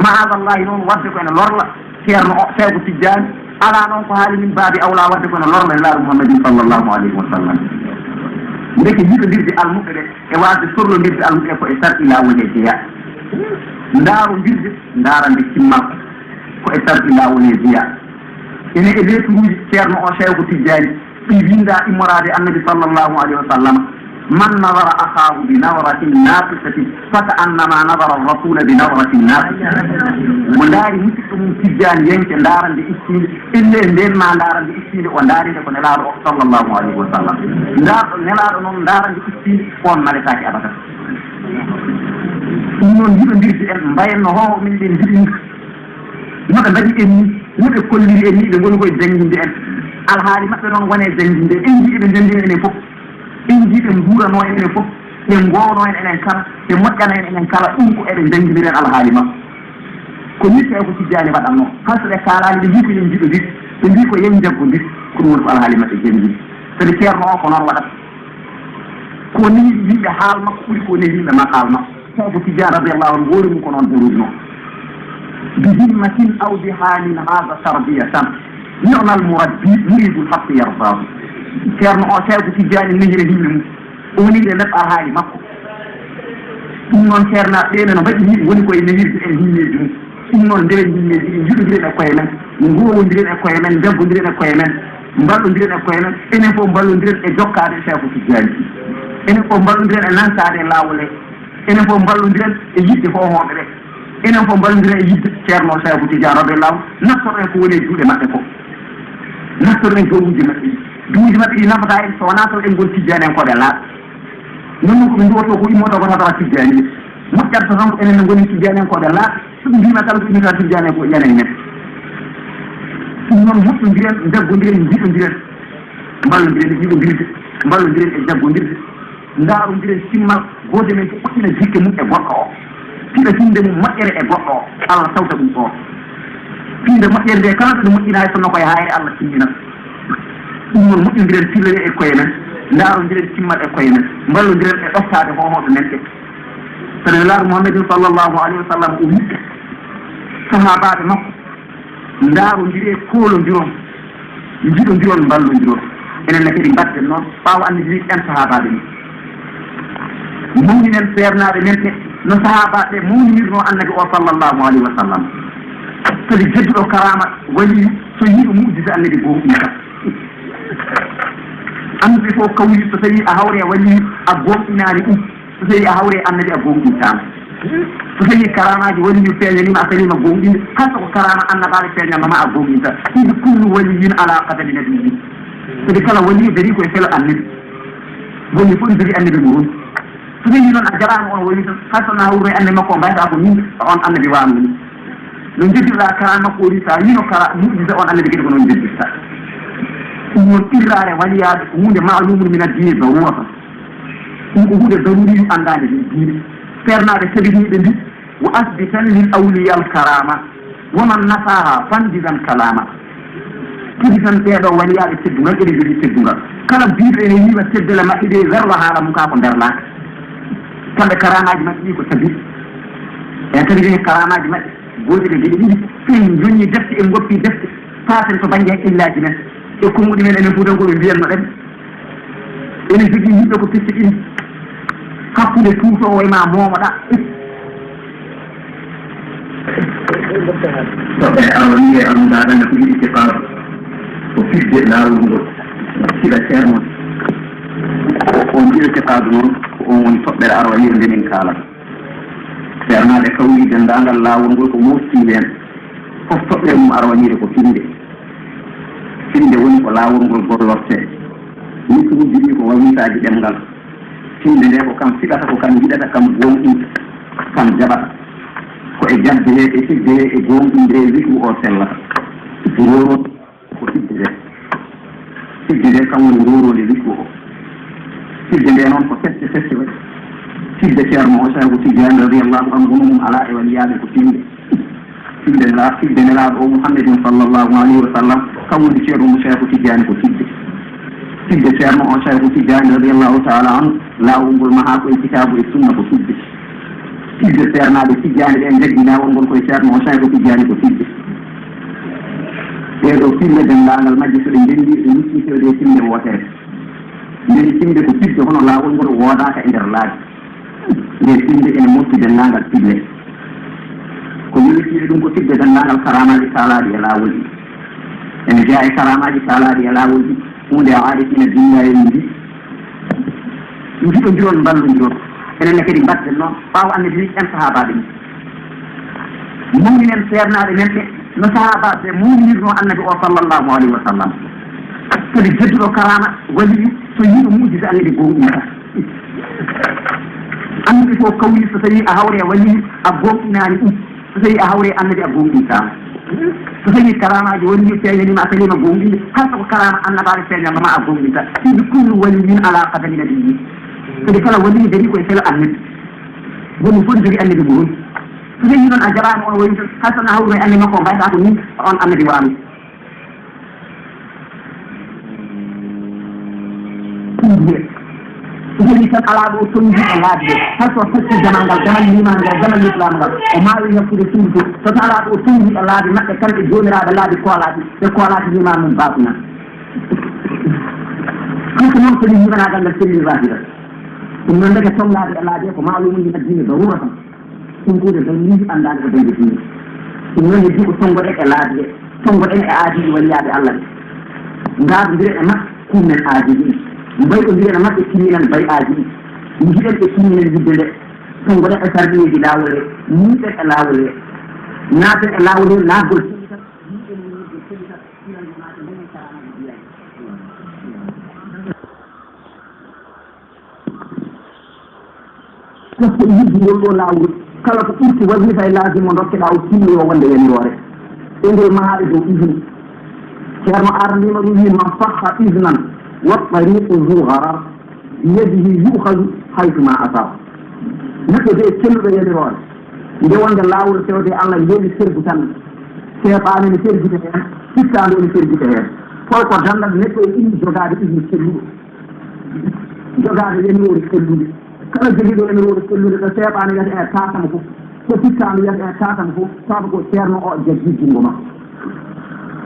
Ma'azallahi noon, waɗde ko ene lorla ceerno o Seeku Tijjaani, alaa noon ko haali min baabi awlaa waɗde ko ene lorla Nelaaɗo Muhammadin sallallahu alayhi wa sallam. Ndeke yiɗondirde almuɓɓe ɓe e waasde sorlondirde almuɓɓe ɓe ko e sarɗi laawol he jeyaa. Ndaarondirde, ndaarande timmal ko e sarɗi laawol he jeyaa. Ene e leeturuuji ceerno o Seeku Tijjaani ɗi winndaa immoraade Annabi sallallahu alayhi wa sallam. من نظر أخاه بنظرة ناقصة فكأنما نظر الرسول بنظرة ناقصة. Mo ndaari musidɗo mum tijjaani yenke ndaarande iskiinde, ellee ndeen ma ndaarande iskiinde, o ndaari nde ko Nelaaɗo o, sallallahu alayhi wa sallam. Ndaarɗo Nelaaɗo noon ndaarande iskiinde, oon maletaake abada. Ɗum noon, njiɗondirde en, mbayen no hooho men ɓe njiɗiri. No ɓe mbaɗi en ni, no ɓe kolliri en ni, ɓe ngoni koye jannginde en. Alhaali maɓɓe noon wone jannginde. En njii ɓe njanngina enen fof. En njii ɓe nduurano en enen fof. Ɓe ngowno en enen kala. Ɓe moƴƴana en enen kala. Ɗum ko eɓe njannginiren alhaali makko. Ko ni Seeku Tijjaani waɗatno. Hay so ɓe kaalaali, ɓe mbii ko yen njiɗondir. Ɓe mbii ko yen njaggondir. Ko ɗum woni ko alhaali maɓɓe janngini. Sabi Ceerno o ko noon waɗata. Ko nehi yimɓe haal makko ɓuri ko nehi yimɓe maqaama makko. Seeku Tijjaani radiyallahu anhu, hoore mum ko noon horuuji noon. بهمة أو بحال هذا تربية، نعم المربي مريد الحق يرضاه. Ceerno o, Seeku Tijjaani nehira yimɓe mum. O nehira neɗɗo alhaali makko. Ɗum noon, ceernaaɓe ɓe no mbaɗi ni, woni koye nehirde en himmeeji mum. Ɗum noon, ndeen himmeeji ɗi, njuɗondiren e koye men, ngowondiren e koye men, njaggondiren e koye men, mballondiren e koye men. Enen fof mballondiren e jokkaade Seeku Tijjaani. Enen fof mballondiren e nantaade e laawol he. Enen fof mballondiren e yiɗde hohooɓe ɓe. Enen fof mballondiren e yiɗde Ceerno Seeku Tijjaani radiyallahu anhu. Naftoren ko woni e juuɗe maɓɓe ko. Naftoren jowuuji maɓɓe ɗi. Jowuuji maɓɓe ɗi nafataa en so wonaa taw en ngon Tijjaaniyankooɓe laaɓɓe. Noon ko ɓe nduwotoo ko immotoo ko hadara Tijjaani. Moƴƴata tan ko enen ne ngoni Tijjaaniyankooɓe laaɓɓe. So ɓe mbiima kala ko immata Tijjaani ko ƴanen men. Ɗum noon, moƴƴondiren, njaggondiren, njiɗondiren. Mballondiren e yiɗondirde, mballondiren e jaggondirde. Ndaarondiren simmal, gooto men fof moƴƴina jikke mum e goɗɗo o. Piɗa finnde mum moƴƴere e goɗɗo o, Allah tawta ɗum ɗo. Finnde moƴƴere nde, kala ɗo ɗum moƴƴinaani, so no koye haayre, Allah timminat. Ɗum noon, moƴƴondiren pillere e koye men, ndaarondiren simmal e koye men, mballondiren e ɗoftaade hohooɓe men ɓe. Sabi Nelaaɗo Muhammadin sallallahu alayhi wa sallam, o wi'i sahaabaaɓe makko, "Ndaarondiree, koolondiron, njiɗondiron, mballondiron." Enen ne kadi mbaɗden noon, ɓaawo Annabi wi'i en sahaabaaɓe mum. Mawninen seernaaɓe men ɓe, no sahaabaaɓe ɓe mawninirnoo Annabi o sallallahu alayhi wa sallam. Sabi jedduɗo karaama, waliyu, so yiɗo mu'jiza Annabi goonɗinta. Annabi fof kawri, so tawi a hawre e waliyu, a goonɗinaani ɗum. So tawi a hawre e Annabi, a goonɗintaama. So tawi karaamaaji waliyu feeñaniima, a saliima goonɗinde. Hay so ko karaama annabaaɓe feeñanno ma, a goonɗinta. Id kullu waliyyin ala qadami nabiyyin. Sabi kala waliyu darii ko e felo Annabi. Waliyu fof ne jogii Annabi mum. So tawi noon a jaɓaama on waliyu tan, hay so na hawru e Annabi makko, o mbayata ko min on Annabi waano ni. No jeddirɗaa karaama makko o ni, so a yiino kara-, mu'jiza on Annabi kadi ko noon jeddirta. Ɗum noon, qirraare waliyaaɓe ko huunde ma'lumun min ad-diini daruratan. Ɗum ko huunde daruriyu anndaande e diine. Seernaaɓe tabitiniiɓe mbii, "Wa asbitan lil awliya al karama, wa man nafaha fandidan kalama." Tabitan ɓee ɗoo waliyaaɓe teddungal, eɓe njogii teddungal. Kala biiɗo ene yiiwa teddule maɓɓe ɗe, werlo haala mum kaa ko mberlaaka. Kamɓe karaamaaji maɓɓe ɗi ko tabi. En tabitini karaamaaji maɓɓe. Gootel e geɗe ɗiɗi, so en jonni defte, en goppi defte, paaten to bannge haqqillaaji men e konnguɗi men, enen Fuutankooɓe mbiyanno ɗen. Ene jogii yimɓe ko pecce ɗiɗi, hakkunde tuusoowo e ma moomoɗa. Toɓɓe arwaniye am ndaɗana ko itiqaadu, ko fidde laawol ngol, siɗa ceerno. On itiqaadu noon, ko on woni toɓɓere arwaniye nde min kaalata. Seernaaɓe kawri denndaangal laawol ngol ko moftii heen. Fof toɓɓere mum arwaniire ko finnde. Finnde woni ko laawol ngol gollortee. Min ko udditi ko wawitaaji ɗemngal. Finnde nde ko kam fiɗata, ko kam yiɗata, kam goonɗinta, kam jaɓata. Ko e jaɓde he, e fidde he, e goonɗinde he, witru o sellata. Ngol ko fidde nde. Fidde nde kam woni rooroonde witru o. Fidde nde noon ko sette sette waɗi. Fidde Ceerno o Seeku Tijjaani radiyallahu anhu, hono mum alaa e waliyaaɓe ko fidde. Fidde Nela-, fidde Nelaaɗo o Muhammadin sallallahu alayhi wa sallam, kam woni Ceerno mo Seeku Tijjaani ko fidde. Fidde Ceerno o Seeku Tijjaani radiyallahu taala anhu, laawol ngol mahaa ko e kitaabu e sunna ko fidde. Fidde seernaaɓe Tijjaani ɓe njaggi laawol ngol koye Ceerno o Seeku Tijjaani ko fidde. Ɗee ɗoo fidde denndaangal majje so ɗe ndenndi, ɗe lutti fewde e fidde wootere. Ndeni fidde ko fidde hono laawol ngol woodaaka e nder laabi. Nde fidde ene moƴƴi denndaangal fidde. Ko yowiti e ɗum ko fidde denndaangal karaamaaji kaalaaɗi e laawol ɗi. Ene jeyaa e karaamaaji kaalaaɗi e laawol ɗi, huunde aarifiina billahi en mbii, Njiɗondirol, mballondirol. Enen ne kadi mbaɗden noon, ɓaawo Annabi wi en sahaabaaɓe ɓe. Mawninen seernaaɓe men ɓe, no sahaabaaɓe ɓe mawninirnoo Annabi o, sallallahu alayhi wa sallam. Sabi jedduɗo karaama, waliyu, so yiɗo mu'jiza Annabi, gooŋɗinta. Annabi ko kawri, so tawii a hawre e waliyu, a gooŋɗinaani ɗum. So tawii a hawre e Annabi, a gooŋɗintaama. So tawii karaamaaji waliyu feeñanii ma, a saliima gooŋɗinde, hay so ko karaama annabaaɓe feeñanno ma, a gooŋɗinta. Izi kullu waliyyin ala qadami nabiyyi. Sabi kala waliyu darii ko e selo Annabi. Woni fof jogii Annabi mum. So tawii noon a jaɓaani on waliyu, hay so a hawruno e Annabi makko, mbayata ko nii on Annabi waano. Ɗum wiye, so tawi tan alaa ɗo tonngi e laabi ɗe, hay so fetti damal ngal, damal liimaan ngal, damal lislaam ngal, o maawi yakkude suudu to, so alaa ɗo tonngi e laabi maɓɓe, kamɓe joomiraaɓe laabi koolaaɗi, ɓe koolaaki liimaan mum baasina. Hay so noon, so ɗum yimanaagal ngal sellii baasira. Ɗum noon, ndeke tonngaade e laabi ɗe ko maaluumun min addiini daruura tan. Ɗum ko ɗe dañi anndaade ko dañde diine. Ɗum noon, heddi ko tonngoɗen e laabi ɗe, tonngoɗen e aadiiɓe waliyaaɓe Allah ɓe. Ndaarndiren e maɓɓe, kumnen aadiiɓe ɗi. Mbayɗondiren e maɓɓe, timminen bay aadiiɓe ɗi. Njiɗen ɓe, timminen yidde nde. Tonngoɗen e sarɗiyeeji laawol he, muuɗen e laawol he. Naaten e laawol he, naatgol sellital, muuɗen e muuɗgol sellital, inan mo naaten, dañen karaamaaji diyaani. Par ce que yidde ngol ɗo laawol, kala ko ɓurti wasifa e laazim mo ndokkeɗaa o tinno yo wonde yamiroore. E ngol mahaa e dow izini. Ceerno araniima ɗum wi, "Man sahha iznan wa tariqu zu gharar, bi yadihi yu'khadhu haythu ma asar." Neɗɗo de celluɗo yamiroore, nde wonde laawol fewde e Allah nde wi sergu tan, seeɓaani ne fergita heen, fittaandu ne fergita heen. Kono ko danndal neɗɗo o inni jogaade izini celluɗo. Jogaade yamiroore sellude. Kala jogiiɗo yamiroore sellude, ɗo seeɓaani wiyata ene taatama fof, ɗo fittaandu wiyata ene taatama fof, sabu ko ceerno o jaggi junngo makko.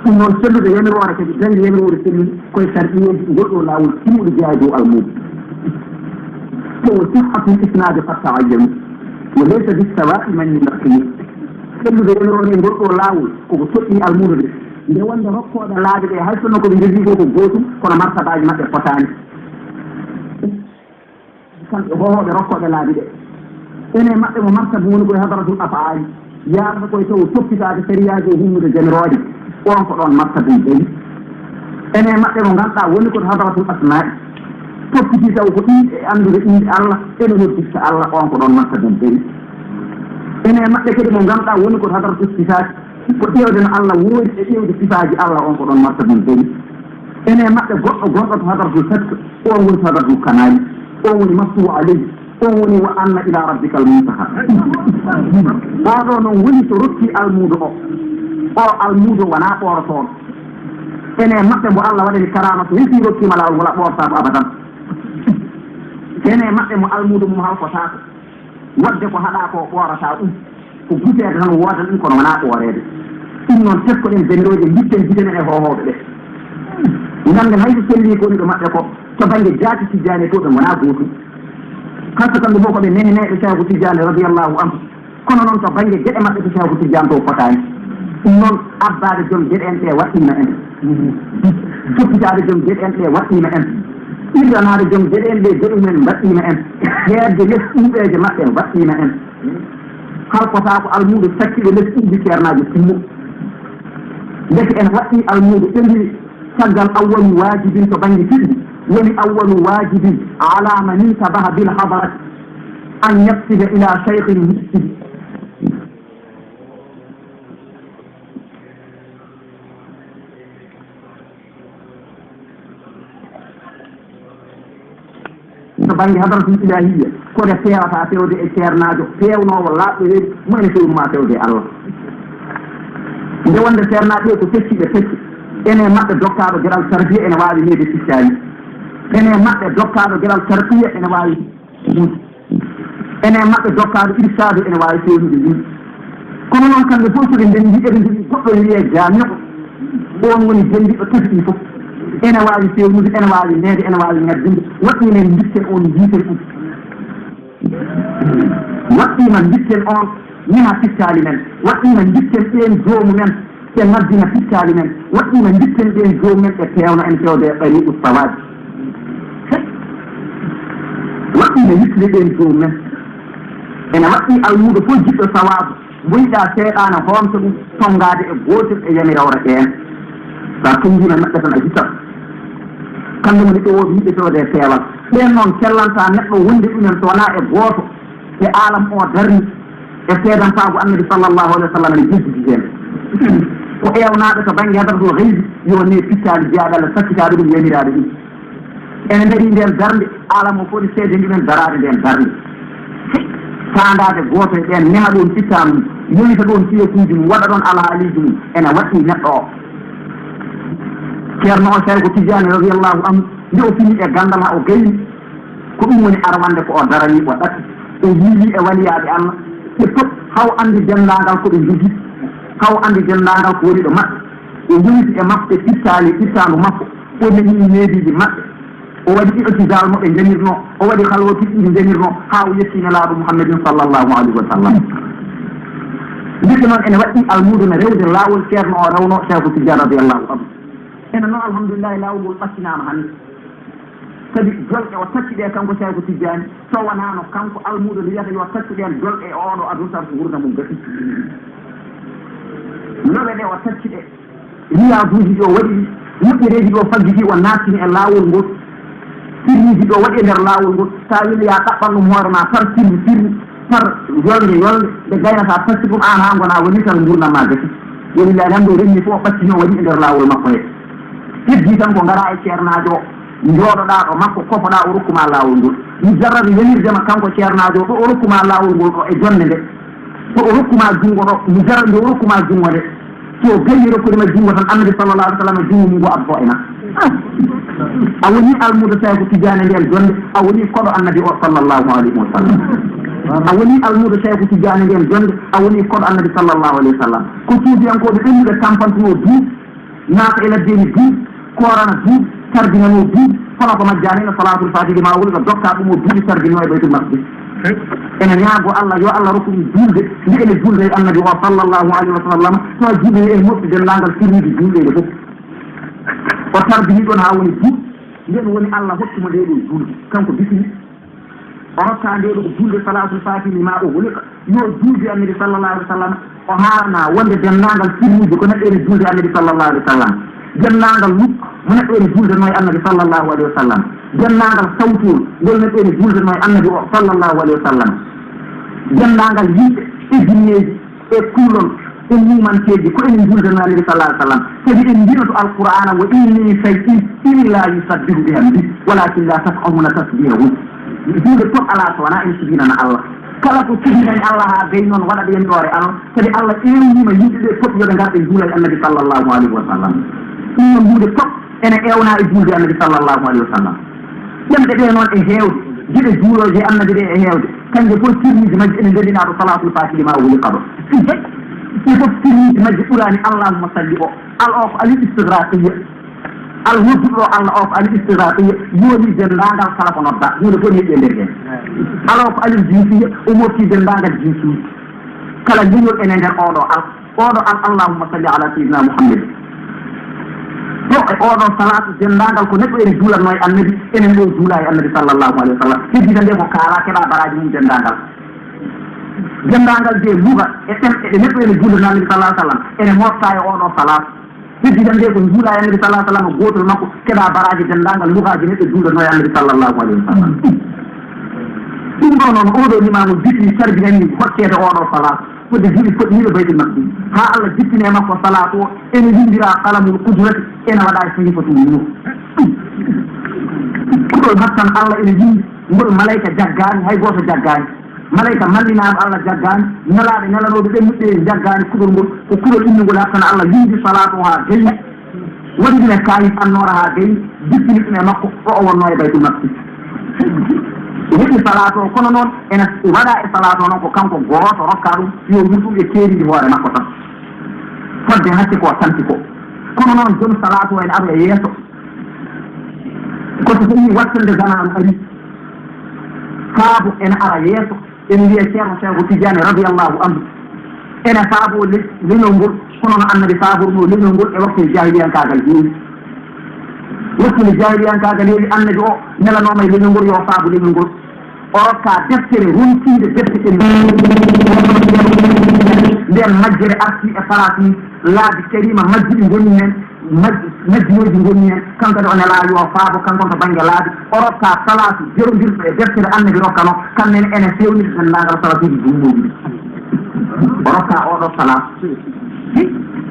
Ɗum noon, sellude yamiroore kadi, dañde yamiroore sellude, ko e sarɗiyeeji ngol ɗo laawol timmuɗo jeyaa e dow almuudo. To sihhatul isnaadi qad ta'ayyanu, wa laysa bis sawaa'i man yulaqqinu. Sellude yamiroore ngol ɗo laawol, koko toɗɗii almuudo de. Nde wonde rokkooɓe laabi ɓe, hay sinno ko ɓe njogii ko ko gootum, kono martabaaji maɓɓe potaani. Kamɓe hohooɓe rokkooɓe laabi ɓe. Ene maɓɓe mo martaba woni koye hadratul af'aali, yaarata koye taw toppitaade sariyaaji e humnude jamirooje, on ko ɗoon martaba mum dañi. Ene maɓɓe mo ngannduɗaa woni ko hadratul asmaa'i, toppitii taw ko ɗum e anndude innde Allah, ene noddirta Allah, on ko ɗoon martaba mum dañi. Ene maɓɓe kadi mo ngannduɗaa woni ko hadratul sifaati, ko ƴeewde no Allah woori e ƴeewde sifaaji Allah, on ko ɗoon martaba mum dañi. Ene maɓɓe goɗɗo gonɗo to hadratul fath, on woni to hadratul kamaali, on woni maftuhu alayhi, on woni wa anna ila rabbikal muntaha. Oɗo noon woni so rokki almuudo o, o almuudo wonaa ɓoorotooɗo. Ene maɓɓe mo Allah waɗani karaama, so yesi rokkiima laawol, wala ɓoortaako abadan. Ene maɓɓe mo almuudo mum halkotaako. Waɗde ko haɗaa ko ɓoorataa ɗum, ko guseede tan woodan ɗum, kono wonaa ɓooreede. Ɗum noon, teskoɗen jamirooje, mbitten gite men e hohooɓe ɓe. Ngannden hay so sellii ko woni ɗo maɓɓe ko, to bannge jaati Tijjaani to ɓe ngonaa gootum. Kala kamɓe fof ko ɓe nehineeɓe Seeku Tijjaani radiyallahu anhu. Kono noon to bannge geɗe maɓɓe to Seeku Tijjaani to fotaani. Ɗum noon, abbaade joom geɗe en ɗe waɗɗiima en. Toppitaade joom geɗe en ɗe waɗɗiima en. Irranaade joom geɗe en ɗe geɗe mum en mbaɗɗiima en. Heedde les ɓuuɓeeje maɓɓe waɗɗiima en. Halkotaa ko almuudo sakkiɗo les ɓuuɓi ceernaajo timmuɗo. Ndeke en waɗɗii almuudo ɓendiri caggal awwalu waajibin to bannge fiɓnde, woni awwalu waajibin ala man intabaha bil hadarati an yaqsida ila shaykhin murshidi. To bannge hadratul ilahiyya, ko nde feewata feewde e ceernaajo peewnoowo laaɓɗo reedu mo ene feewnuma feewde e Allah. Nde wonde ceernaaɓe ko pecci ɓe pecci, ene maɓɓe dokkaaɗo geɗal tarbiya ene waawi neede pittaali, ene maɓɓe dokkaaɗo geɗal tarbiya ene waawi Ene maɓɓe dokkaaɗo irsaadu ene waawi feewnude yimɓe. Kono noon, kamɓe fof, so ɓe ndenndi, eɓe njogii goɗɗo ene wiyee jaami'u. Oon woni jenndiɗo tabiɗi fof. Ene waawi feewnude, ene waawi neede, ene waawi ngaddinde. Waɗɗii men mbitten oon, njiiten ɗum. Waɗɗii men mbitten oon, nena pittaali men. Waɗɗii men mbitten ɓeen joomu men. Ɓe ngaddina pittaali men, waɗɗii men mbitten ɓeen joomu men, ɓe peewna en feewde e tariiqu sawaabi. Ina yittude ɓeen joomum en. Ene waɗɗii almuudo fof jiɗɗo sawaabu, mboyiɗaa seyɗaane hoomta ɗum, tonngaade e gootel e yamirooje ɓeen. So a tonngiima neɗɗo tan, a hittat. Kamɓe ngoni ɗowooɓe yiɗde fewde e peewal. Ɓeen noon, cellanta neɗɗo wonde ɗumen so wonaa e gooto e aalam o darni e seedantaagu Annabi sallallahu alayhi wa sallam ene jejjiti heen. Ko eewnaaɓe to bannge hadratul gaybi, yo ne pittaali jeyaaɗe Allah, sakkitaaɓe ɗum, yamiraade ɗum. Ene ndarii ndeen darnde, alam o foti seede ndumen daraade ndeen darnde. Faandaade gooto e ɓeen, neha ɗoon pittaali mum, yowita ɗoon fiyakuuji mum, waɗa ɗoon alhaaliiji mum, ene waɗɗii neɗɗo o. Ceerno o, Sayku Tijjaani radiyallahu anhu, nde o fini e ganndal haa o gayni, ko ɗum woni arwannde ko o darani, o ɗatti, o yiili e waliyaaɓe Allah, ɓe fof, haa o anndi denndaangal ko ɓe njogii, haa o anndi denndaangal ko woni ɗo maɓɓe. O yowiti e maɓɓe pittaali, pittaandu makko, o nani neediiji maɓɓe. O waɗi i'tizaal mo ɓe njanirnoo, o waɗi halwatuuji ɗi njanirnoo, haa o yetti Nelaaɗo Muhammadin sallallahu alayhi wa sallam. Ndeke noon ene waɗɗii almuudo no rewde laawol ceerno o rewnoo, Seeku Tijjaan radiyallahu anhu. Ene noon, alhamdulillahi, laawol ngol ɓattinaama hannde. Sabi jolɗe o tacci ɗe kanko Seeku Tijjaani, so wonaano kanko almuudo nde wiyata yo taccu ɗeen jolɗe e ooɗo aduna tan, ko nguurndam mum gasi. Lowe ɗe o tacci ɗe, riyaaduuji ɗi o waɗi ɗi, moƴƴereeji ɗi o faggiti, o naatini e laawol ngol, sirriiji ɗi o waɗi e nder laawol ngol. So a wiino yo a ɗaɓɓan ɗum hoore ma par sirri sirri, par yolnde yolnde, nde gaynata taccu ɗum aan haa ngona woni tan, nguurndam ma gasi. Woni laaɗi hannde o renni fof o ɓattini o waɗi e nder laawol makko he. Heddii tan ko ngaraa e ceernaajo o, njooɗoɗaa ɗo makko, kofoɗaa, o rokku ma laawol ngol. Mujarradu yamirdema kanko ceernaajo o, ɗo o rokku ma laawol ngol ɗo e jonnde nde, ɗo o rokku ma junngo ɗo, mujarradu nde o rokku ma junngo nde, so o gayni rokkude ma junngo tan, Annabi sallallahu alaihi wa sallam, junngo mum ngo addo e ma. A woni almuudo Seeku Tijjaani ndeen jonnde, a woni koɗo Annabi o sallallahu alaihi wa sallam. A woni almuudo Seeku Tijjaani ndeen jonnde, a woni koɗo Annabi sallallahu alaihi wa sallam. Ko suufiyankooɓe ɓennuɓe tampantunoo duuɓi, naata e laddeeli duuɓi, koorana duuɓi, tarbinanoo duuɓi, kono ko majjaani no salaatul faatihi ma woni ko dokka ɗum o duuɓi tarbinoo e Baytul Maqdis. Ene ñaago Allah, yo Allah rokku ɗum juulde, nde ene juulda e Annabi o sallallahu alaihi wa sallam, so juulde e moƴƴi denndaangal sirriiji juulɗe ɗe fof. O tarbini ɗoon haa woni duuɓi, ndeen woni Allah hokki mo ndee ɗoo juulde, kanko bismi. O rokka nde ɗo juulde salaatul faatihi lima ughliqa, yo juulde Annabi sallallahu alaihi wa sallam. O haalana wonde denndaangal sirruuji ko neɗɗo ene juulde Annabi sallallahu alaihi wa sallam. Denndaangal nokku mo neɗɗo ene juuldanoo e Annabi sallallahu alaihi wa sallam. Denndaangal sawtool ngol neɗɗo ene juuldanoo e Annabi o sallallahu alaihi wa sallam. Denndaangal yimɓe e jinneeji e kullon e muumanteeji ko enen njuuldanoo Annabi sallallahu alaihi wa sallam. Sabi en mbiynoto Alqur'aana, "Wa in min shay'in illa yusabbihu bihamdihi, walakin la tafqahuna tasbihahum." Huunde fof alaa so wonaa ene subhinana Allah. Kala ko subhinani Allah haa gay noon waɗa ɓe yentoore Allah. Sabi Allah ewniima yimɓe ɓe fof yo ɓe ngar ɓe njuula e Annabi sallallahu alaihi wa sallam. Ɗum noon huunde fof ene ewnaa e juulde Annabi sallallahu alaihi wa sallam. Ɗemɗe ɗe noon e heewde, geɗe juulooje Annabi ɗe e heewde, kanje fof sirriiji majje ene ndendinaa ɗo salaatul faatihi lima ughliqa ɗo. Ɗi fof sirriiji majje ɓuraani Allahumma salli o. Al o ko alif istigraqiyya. Al nodduɗo o Allah o ko alif istigraqiyya. Yooli denndaangal kala ko nodda. Huunde fof ne heɓi e nder heen. Al o ko alif jinsiyya, o mofti denndaangal jinsuuji. Kala leñol ene nder oɗo al. Oɗo al, Allahumma salli ala sayyidina Muhammad. Ɗo e oɗo salaatu, denndaangal ko neɗɗo ene juulatnoo e Annabi, enen ɗo juula e Annabi sallallahu alaihi wa sallam. Heddii tan nde ko kaalaa, keɓaa baraaji mum denndaangal. Denndaangal de luga e ɗemɗe ɗe neɗɗo ene juulatnoo Annabi sallallahu alaihi wa sallam, ene mofta e oɗo salaatu. Heddii tan nde ko juula e Annabi sallallahu alaihi wa sallam, gootol makko, keɓaa baraaji denndaangal lugaaji neɗɗo juulatnoo e Annabi sallallahu alaihi wa sallam. Ɗum ɗo noon, oɗo limaamu jippi tarbiyani hokkeede oɗo salaatu. Fodde juuɗe koɗɗiniiɗo Baytul Maqdis, haa Allah jippini e makko salaatu o, ene winndiraa qalamul qudrati, ene waɗaa e sahiifatul nuur. Kuɗol hattan Allah ene winndi, ngol malayka jaggaani, hay gooto jaggaani. Malayka mallinaaɗo Allah jaggaani, nelaaɓe nelanooɓe ɓe muɓɓe jaggaani kuɗol ngol, ko kuɗol innde ngol hattan Allah winndi salaatu o haa gayni. Waɗi ɗum e kaalis annoora haa gayni, jippini ɗum e makko, ɗo o wonnoo e Baytul Maqdis. O heɓi salaatu o, kono noon ene waɗaa e salaatu o noon ko kanko gooto rokkaa ɗum, yo wurtu e keeridi hoore makko tan. Fodde hacce ko o tampi ko. Kono noon joom salaatu o ene ara e yeeso. Ko so tawi wattande zamaanu ari, sabu ene ara yeeso. Ene wiya Ceerno Seeku Tijjaani radiyallahu anhu. Ene faabo le-, leñol ngol, kono no Annabi faabornoo leñol ngol e waktu jahiliyankaagal heewi. Waktu nde jahiliyankaagal heewi, Annabi o nelanooma e leñol ngol yo o faabo leñol ngol. O O rokka deftere ronkiinde defte ɗen. Nden majjere arti e place mum, laabi kariima majjuɗi ngoni heen, maj-, majjinooji ngoni heen, kanko kadi o nelaa yo faabo, kanko to bannge laabi. O rokka place jerondirɗo e deftere Annabi rokkano, kam men ene feewniri denndaangal salatuuji jummuuji ɗi. O rokka oɗo place.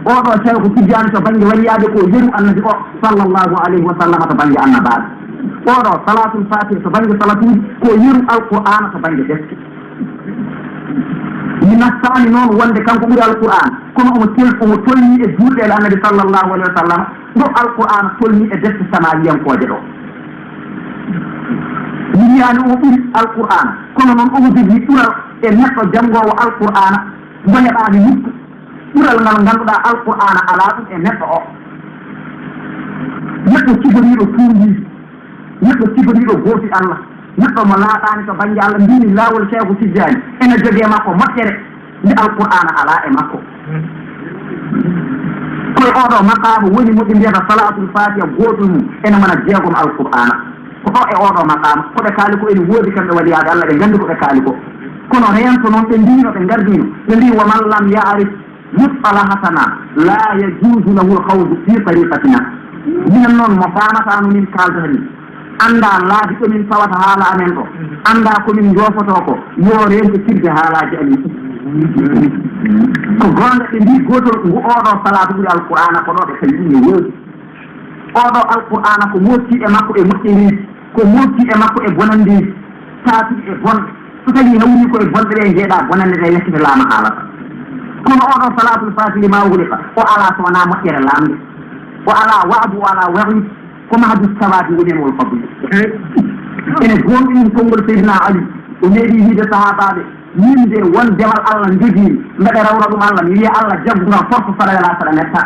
Oɗo Seeku Tijjaani to bannge waliyaaɓe ko yeru Annabi o, sallallahu alayhi wa sallam, to bannge annabaaɓe. Oɗo Salaatul Faatiha to bannge salatuuji ko yeru Alqur'aana to bannge defte. Mi nastaani noon wonde kanko ɓuri Alqur'aana, kono omo tel-, omo tolni e juulɗeele Annabi sallallahu alayhi wa sallam, ɗo Alqur'aana tolni e defte samawiyankooje ɗo. Mi wiyaani omo ɓuri Alqur'aana, kono noon omo jogii ɓural e neɗɗo janngoowo Alqur'aana, mo heɓaani nokku. Ɓural ngal ngannduɗaa Alqur'aana alaa ɗum e neɗɗo o. Neɗɗo ciforiiɗo tuundi, neɗɗo ciforiiɗo goosi Allah, neɗɗo mo laaɓaani to bannge Allah, mbimi laawol Seeku Tijjaani ene jogee makko moƴƴere nde Alqur'aana alaa e makko. Koye oɗo maqaama woni mo ɓe mbiyata Salaatul Faatiha gootol mum ene wona jeegom Alqur'aana. Ko ɗo e oɗo maqaama, ko ɓe kaali ko ene woodi kamɓe waliyaaɓe Allah, ɓe nganndi ko ɓe kaali ko. Kono reento noon ɓe mbiino, ɓe ngardino, ɓe mbii: "Wa man lam ya'rif mustalahatana la yajuzu lahu al-khawdu fi tariqatina." Minen noon mo faamataa no min kaaldata ni, anndaa laabi ɗo min pawata haala amen ɗo, anndaa ko min njoofotoo ko, yo reento firde haalaaji amen ɗi. Ko goonga ɓe mbii gootol ngu oɗo salaatu ɓuri Alqur'aana, ko ɗo ɓe kañum ɗum ne woodi. Oɗo Alqur'aana ko moofti e makko e moƴƴereeji, ko moofti e makko e bonanndeeji, taatuɗi e bonɓe. So tawii hawri ko e bonɓe ɓe, njeeɗa bonannde nde, yettete laama haalata. Kono oɗo Salaatul Faatihi lima ughliqa, o alaa so wonaa moƴƴere laamnde. O alaa wa'du, o alaa wa'iid, ko mahdu sawaabi woni heen wol fadli. Ene goonɗini konngol Seydina Ali, o meeɗi wiide sahaabaaɓe, min de won dewal Allah njogii, mbeɗa rewra ɗum Allah, mi wiya Allah jaggu ngal force saɗa welaa saɗa metta.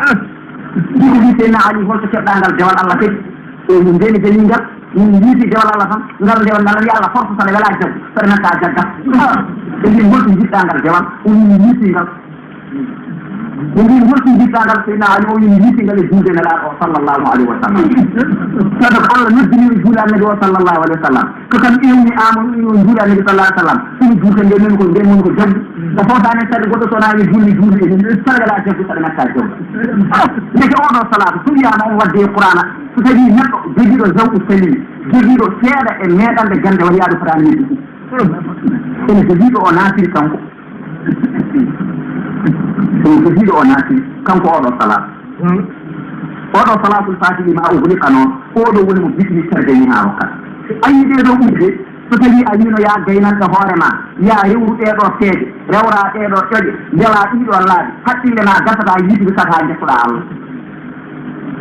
Ɗi ko wii Seydina Ali, holto keɓɗaa ngal dewal Allah kadi? O min ndeeni dañii ngal, min yiiti dewal Allah tan, ngal dewal ngal wiya Allah force saɗa welaa jaggu, saɗa metta jaggat. Ɓe mbii holto njiɗɗaa ngal dewal? O min yiiti ngal. Ɓe mbii holto njiɗɗaa ngal? Seydina Ali o wiyi mi yiiti ngal e juulde Nelaaɗo o sallallahu alayhi wa sallam. Sabu ko Allah noddini mi juulde Annabi o sallallahu alayhi wa sallam. Ko kam ewni amon, ewni juulde Annabi sallallahu alayhi wa sallam. Ɗum juulde nde min ko, nde min ko jaggu. O fawtaani e saɗa goɗɗo so wonaa e juulde, juulde e ɗum. Saɗa welaa jaggu, saɗa nattaa jaggu. Ndeke oɗo salaatu, so wiyaama on wadde e Qur'aana, so tawii neɗɗo jogiiɗo zawqu salim, jogiiɗo seeɗa e meeɗande gannde, won yaade fotaani yeddude. Ene jogiiɗo o naatiri kanko. Ene jogiiɗo o naatiri kanko oɗo salaatu. Oɗo Salaatul Faatihi lima ughliqa noon, oɗo woni mo bismi tarjani haa wakkat. Ayi ɗee ɗoo ɓurde, so tawii a wiino yaa gaynanɗo hoore ma, yaa rewru ɗee ɗoo seeɗe, rewraa ɗee ɗoo ƴoƴe, mbelaa ɗii ɗoo laabi, haqqille ma gasataa yiitude saka haa njettoɗaa Allah.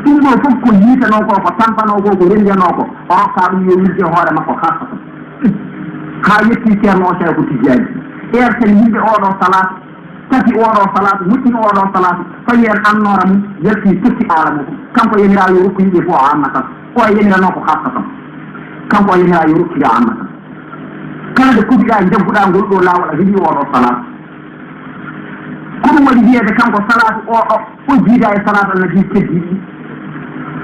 Ɗum ɗoo fof ko yiitanoo ko, ko tampanoo ko, ko renndiyanoo ko, o rokkaa ɗum yo wirde hoore makko khaasatan. Haa yettii Ceerno o Seeku Tijjaani. Eerten yimɓe oɗo salaatu, tafi oɗo salaatu, moƴƴini oɗo salaatu, fawi heen annoora mum, yalti totti aala mum. Kanko yamiraa yo rokku yimɓe fof o ammatan. O yamiranoo ko khaasatan. Kanko o yamiraa yo rokkire ammatan. Kala nde kofiɗaa, njagguɗaa ngol ɗoo laawol, a heɓii oɗo salaatu. Ko ɗum waɗi wiyeede kanko salaatu oɗo, o jiidaa e salaatu Annabi keddiiɗi.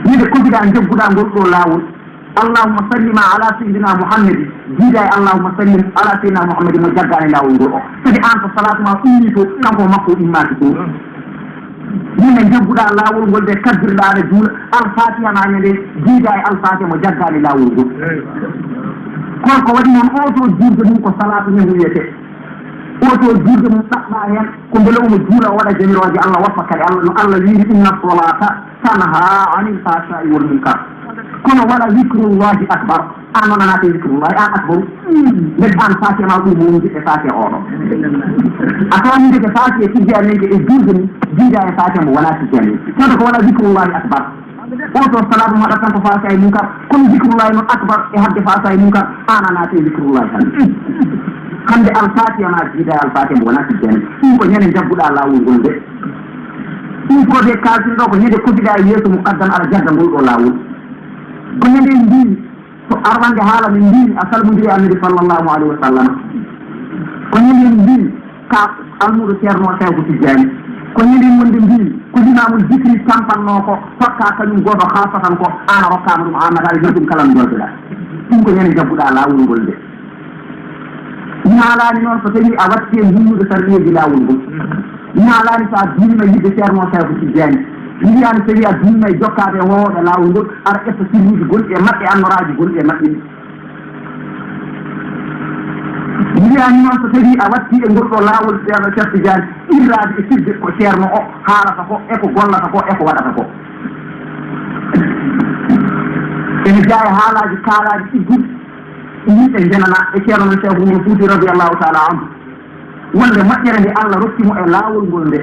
Wiyeede kofiɗaa, njagguɗaa ngol ɗoo laawol. Allahumma salli ma ala sayyidina Muhammad, jiidaa e Allahumma salli ala sayyidina Muhammad mo jaggaani laawol ngol o. Sabi aan ko salaatu ma ummii to, kanko makko o immaaki to. Yimɓe njagguɗaa laawol ngol de, kabbirɗaa aɗa juula, Alfaatiha ma ñande, jiidaa e Alfaatiha mo jaggaani laawol ngol. Kono ko waɗi noon oo to juulde mum ko salaatu ñande wiyetee. Oo to juulde mum ɗaɓɓaa heen ko mbele omo juula, o waɗa jamirooje Allah, woppa kadi Allah, no Allah wiiri: "Inna salata tanha anil fahsha'i wal munkar." Kono wala zikrullahi akbar. Aan noon a naati zikrullahi, aan akbaru. Ndeke aan Faatiha ma ɓuri mawnude e Faatiha oɗo. A tawani ndeke Faatiha Tijjaani en e juulde mum, jiidaa e Faatiha mo wonaa Tijjaani en. Tawde ko wala zikrullahi akbar. Oo to salaatu mo waɗata tan ko fahsha'i munkar. Kono zikrullahi noon akbar e hadde fahsha'i munkar, aan a naati zikrullahi tan. Hannde Alfaatiha ma jiidaa e Alfaatiha mo wonaa Tijjaani. Ɗum ko ñande njagguɗaa laawol ngol nde. Ɗum ko de kaalten ɗo ko ñande kofiɗaa e yeeso muqaddam aɗa jagga ngol ɗo laawol. Ko ñande en mbii, to arwande haala min mbii a salmondiri Annabi sallallahu alayhi wa sallam. Ko ñande en mbii ka almuudo Ceerno Seeku Tijjaani. Ko ñande en wonde mbii ko limaamul zikri tampannoo ko, hokkaa kañum gooto khaasatan ko, aan a rokkaama ɗum, aan a rokkaama ɗum kala no njoltoɗaa. Ɗum ko ñande njagguɗaa laawol ngol nde. Mi haalaani noon so tawii a wattii e hunnude sarɗiyeeji laawol ngol. Mi haalaani so a duumima yiɗde Ceerno Sayku Tijjaani. Mi wiyaani so tawii a duumima e jokkaade e wowooɓe laawol ngol, aɗa ƴetta sirruuji gonɗi e maɓɓe, annoraaji gonɗi e maɓɓe ɗi. Mi wiyaani noon so tawii a wattii e ngol ɗoo laawol Ceerno Cheikh Tidiane, irraade e fidde ko Ceerno o haalata ko, e ko gollata ko, e ko waɗata ko. Ene jeyaa e haalaaji kaalaaɗi ɗigguɗi, yimɓe njenanaa e Ceerno men Cheikh Oumar Fouti radiyallahu taala anhu. Wonde moƴƴere nde Allah rokki mo e laawol ngol nde,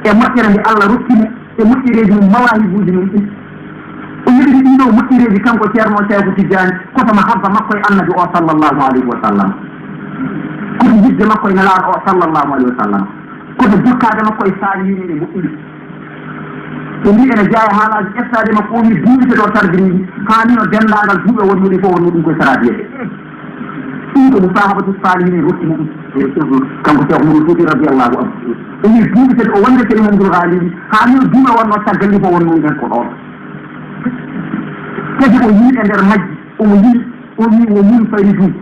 e moƴƴere nde Allah rokki mo e moƴƴereeji mum, mawaahibuuji mum ɗin. O heɓiri ɗii ɗoo moƴƴereeji kanko Ceerno Sayku Tijjaani, koto mahabba makko e Annabi o sallallahu alayhi wa sallam. Koto yiɗde makko e Nelaaɗo o sallallahu alayhi wa sallam. Koto jokkaade makko e saalihiina e moƴƴude. Ɓe mbii ene jeyaa e haalaaji ƴettaade makko, o wii duuɓi tati o tardini ɗi, haa nii o denndaangal duuɓi o wonnoo ɗi fof, o wonnoo ɗum koye saraabiyeede. Ɗum ko musahabatu saalihiina rokki mo ɗum. Kanko Cheikh Oumar Fouti radiyallahu anhu. O wii duuɓi tati o wonde Seydi Mamadou Ghali ɗi, haa nii o duuɓi o wonnoo caggal ɗi fof, o wonnoo ɗum heen ko ɗoon. Kadi o yii e nder majji, omo yii, o wii: "Wa munfaridun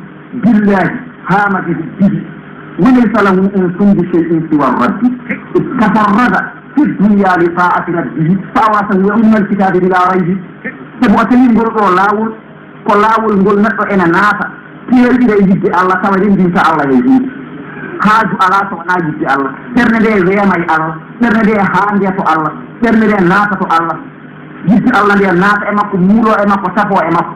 billahi hama bi hubbihi, wa laysa lahu unsun bi shay'in siwa rabbi. Tafarrada fi dunya li ta'ati rabbihi, fa awrasahu ilmal kitabi bila raybi." Sabu o tawi ngol ɗoo laawol, ko laawol ngol neɗɗo ene naata, peewɗira e yiɗde Allah, tawa renndinta Allah e huunde. Haaju alaa so wonaa yiɗde Allah. Ɓernde nde weema e Allah, ɓernde nde haande to Allah, ɓernde nde naata to Allah. Yiɗde Allah nde naata e makko, muuloo e makko, safoo e makko.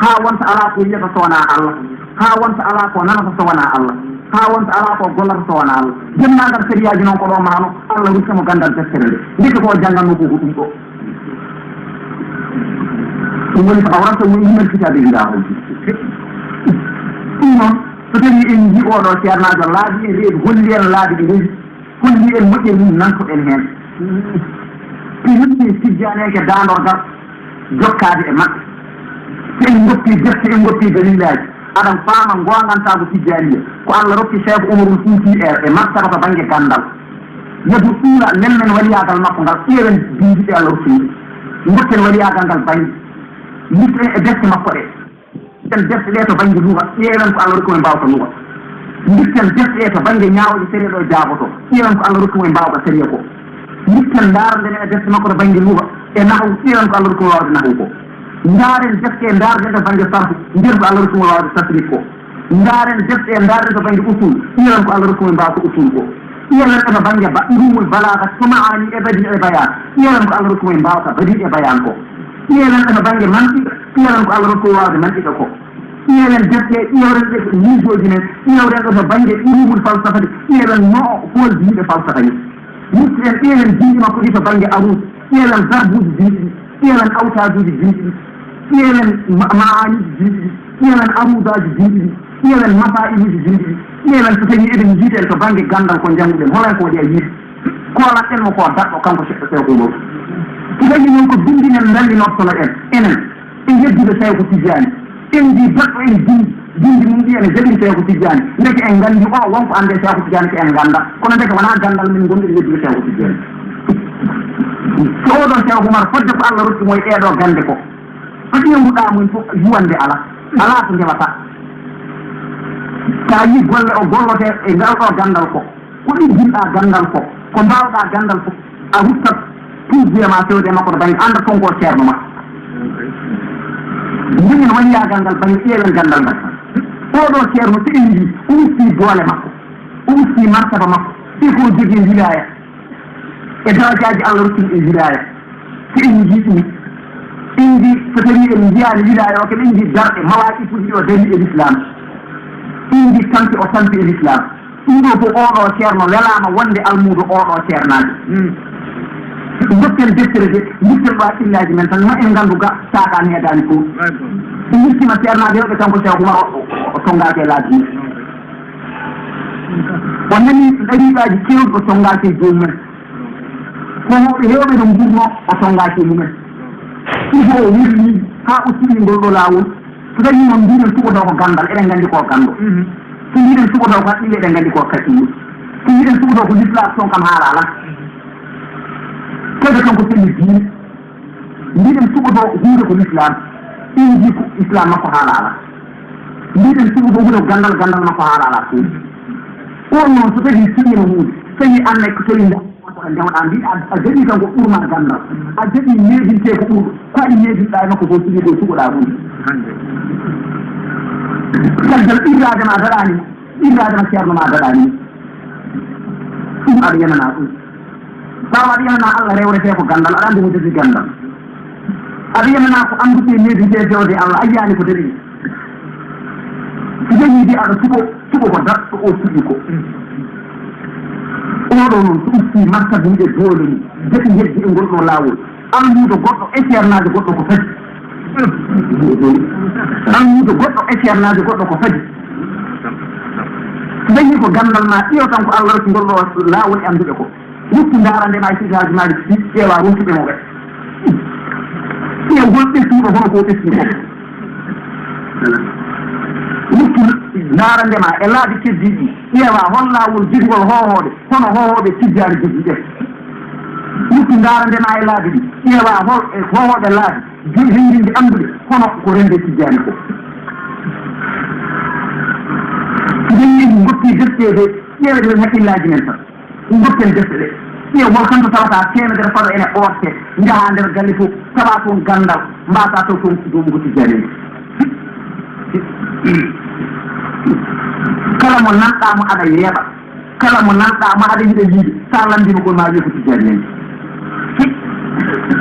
Haa wonta alaa ko yiyata so wonaa Allah, haa wonta alaa ko nanata so wonaa Allah, haa wonta alaa ko gollata so wonaa Allah. Denndaangal sariyaaji noon ko ɗo maano, Allah rokki mo ganndal deftere nde. Ndeke ko o janngannoo ko, ko ɗum ɗo. Ɗum woni ko awrata mo ilmal kitaabe ilaa hawdi. Ɗum noon, so tawii en njii oɗo ceernaajo laabi, en reedu holli en laabi ɗi rewi, holli en moƴƴere mum, nantoɗen heen. Ɓe lutti tijjaanenke daandorgal jokkaade e maɓɓe. So en ngoppii defte, en ngoppii dalilaaji, aɗa faama ngoongantaagu tijjaaniya. Ko Allah rokki Cheikh Oumarul Fouti e, e martaba to bannge ganndal. Yeru ɓuura, nel men waliyaagal makko ngal, ƴeewen binndi ɗe Allah rokki mo. Ngoppen waliyaagal ngal bannge. Ndutto en e defte makko ɗe. Ndutto en defte ɗe to bannge luga, ƴeewen ko Allah rokki mo e mbaawka luga. Ndutto en defte ɗe to bannge ñaawooje sariya ɗo jaaboto, ƴeewen ko Allah rokki mo e mbaawka sariya ko. Ndutto en ndaarden e defte makko to bannge luga e nahawu, ƴeewen ko Allah rokki mo waawde nahawu ko. Ndaaren defte, ndaarden to bannge sarfu, nden ko Allah rokki mo waawde tasrif ko. Ndaaren defte, ndaaren to bannge usul, ƴeewen ko Allah rokki mo e mbaawka usul ko. Ƴeewen to bannge ba-, ulumul balaaga, to maani e badi e bayaan, ƴeewen ko Allah rokki mo e mbaawka badi e bayaan ko. Ƴeewen to bannge mantiq, ƴeewen ko Allah rokki mo waawde mantiq ko. Ƴeewen defte, ƴeewen defte miijooji men, ƴeewen to bannge ulumul falsafa, ƴeewen no o hooldi yimɓe falsafa ni. Musidɗen, ƴeewen binndi makko ɗi to bannge aruus, ƴeewen darbuuji binndi ɗi, ƴeewen awtaajuuji binndi ɗi, ƴeewen ma-, maaniiji binndi ɗi, ƴeewen aruudaaji binndi ɗi, ƴeewen masaa'iluuji binndi ɗi, ƴeewen so tawii eɗen njiida en to bannge ganndal ko njannguɗen, hol en ko waɗi a yiide? Koolan en mo ko daɗɗo kanko Seeku Umaru. So tawii noon ko binndi men ndalli noddono en, enen, e yeddude Seeku Tijjaani. En njii baɗɗo en binndi, binndi mum ɗi ene jaɓiri Seeku Tijjaani. Ndeke en nganndi o, won ko annde Seeku Tijjaani ko en ngannda. Kono ndeke wonaa ganndal men ngonɗen yeddude Seeku Tijjaani. So oɗo Seeku Umar, fodde ko Allah rokki mo e ɗeeɗo gannde ko, so ƴeewruɗaa mum fof, yuwande alaa. Alaa ko ndewata. So a yii golle o gollote e ngal ɗo ganndal ko, ko ɗigginɗaa ganndal ko, ko mbaawɗaa ganndal ko, a ruttat tuubuya ma fewde e makko to bannge, annda toon ko ceerno ma. Minen waliyaagal ngal bannge, ƴeewen ganndal ngal. Oɗo ceerno, so en njii, o usti doole makko, o usti martaba makko, e ko o jogii wilaaya, e darajaaji Allah rokki mo e wilaaya. So en njii ɗum, en njii, so tawii en njiyaani wilaaya o, kadi en njii darɗe, mawaaqifuuji ɗi o darii e Lislaam. En njii tampi o tampi e Lislaam. Ɗum ɗo fof, oɗo ceerno welaama wonde almuudo oɗo ceernaajo. Ndokken deftere de, ndokken ɗo hakkillaaji men tan, ma en nganndu ga saakaan heedaani fof. Ɓe njittima ceernaajo rewɓe kanko Seeku Umar o, o, o tonngaaki e laabi mum. O nani ɗariiqaaji keewɗi, o tonngaaki e joomum en. Ko heewɓe no nguurnoo, o tonngaaki e mum en. Ɗum fof o wirnii haa o suɓii ngol ɗo laawol. So tawi noon mbiɗen suɓotoo ko ganndal, eɗen nganndi ko ganndo. Mhm. So mbiɗen suɓotoo ko haqqille, eɗen nganndi ko kaɗɗillo. So mbiɗen suɓotoo ko lislaam, toon kam haala alaa. Kadi kanko selli diine. Mbiɗen suɓotoo huunde ko lislaam. Ɗum njii ko islaam makko haala alaa. Mbiɗen suɓo fof woni ko ganndal, ganndal makko haala alaa fof. On noon so tawi suɓiima huunde, so tawi aan ne ko tawi nda-, ko ndewɗaa mbiɗa a, a dañii tan ko ɓurma ganndal. A dañii needintee ko ɓurɗo. Ko aɗa needinɗaa e makko fof suɓii ko suɓoɗaa ɗum. Caggal ɓirraade ma daɗaani, ɓirraade ma ceerno ma daɗaani. Ɗum aɗa yenanaa ɗum. Tawa aɗa yenanaa Allah rewretee ko ganndal, aɗa anndi ko dañi ganndal. Aɗa yenanaa ko annduɓe needi nde fewde Allah, a yiyaani ko dañi. So dañi de aɗa suɓo, suɓo ko daɗɗo o suɓi ko. Oɗo noon so usti martabuuji e doole mum, daɗi heddi e ngol ɗo laawol. Almuudo goɗɗo e ceernaajo goɗɗo ko fadi. Almuudo goɗɗo e ceernaajo goɗɗo ko fadi. So dañi ko ganndal ma, ƴeew tan ko Allah rokki ngol ɗo laawol e annduɓe ko. Wuttu ndaara nde ma e Seydi Haaji Maalik Si, ƴeewa rontuɓe mo ɓe. Ƴeew hol ɓesnguɗo hono ko o ɓesni ko. Wuttu ndaara nde ma e laabi keddiiɗi, ƴeewa hol laawol jibingol hoohooɓe, hono hoohooɓe Tijjaani jogii ɓe. Wuttu ndaara nde ma e laabi ɗi, ƴeewa hol e hoohooɓe laabi, jo-, renndinde annduɓe, hono ko rennde Tijjaani ko. So dañi en ngotti defte ɗe, ƴeewen hakkillaaji men tan. Ngoppen defte ɗe. Ƴeew hol kanto tawata teemedere faɗo ene ɓoorte, njaha nder galle fof, tawa toon ganndal, mbasa taw toon ko joomugo Tijjaani en. Kala mo nanɗaa mo aɗa yeeɓa, kala mo nanɗaa mo aɗa yiɗa yiide, so a lanndiima ko ma wiye ko Tijjaani en.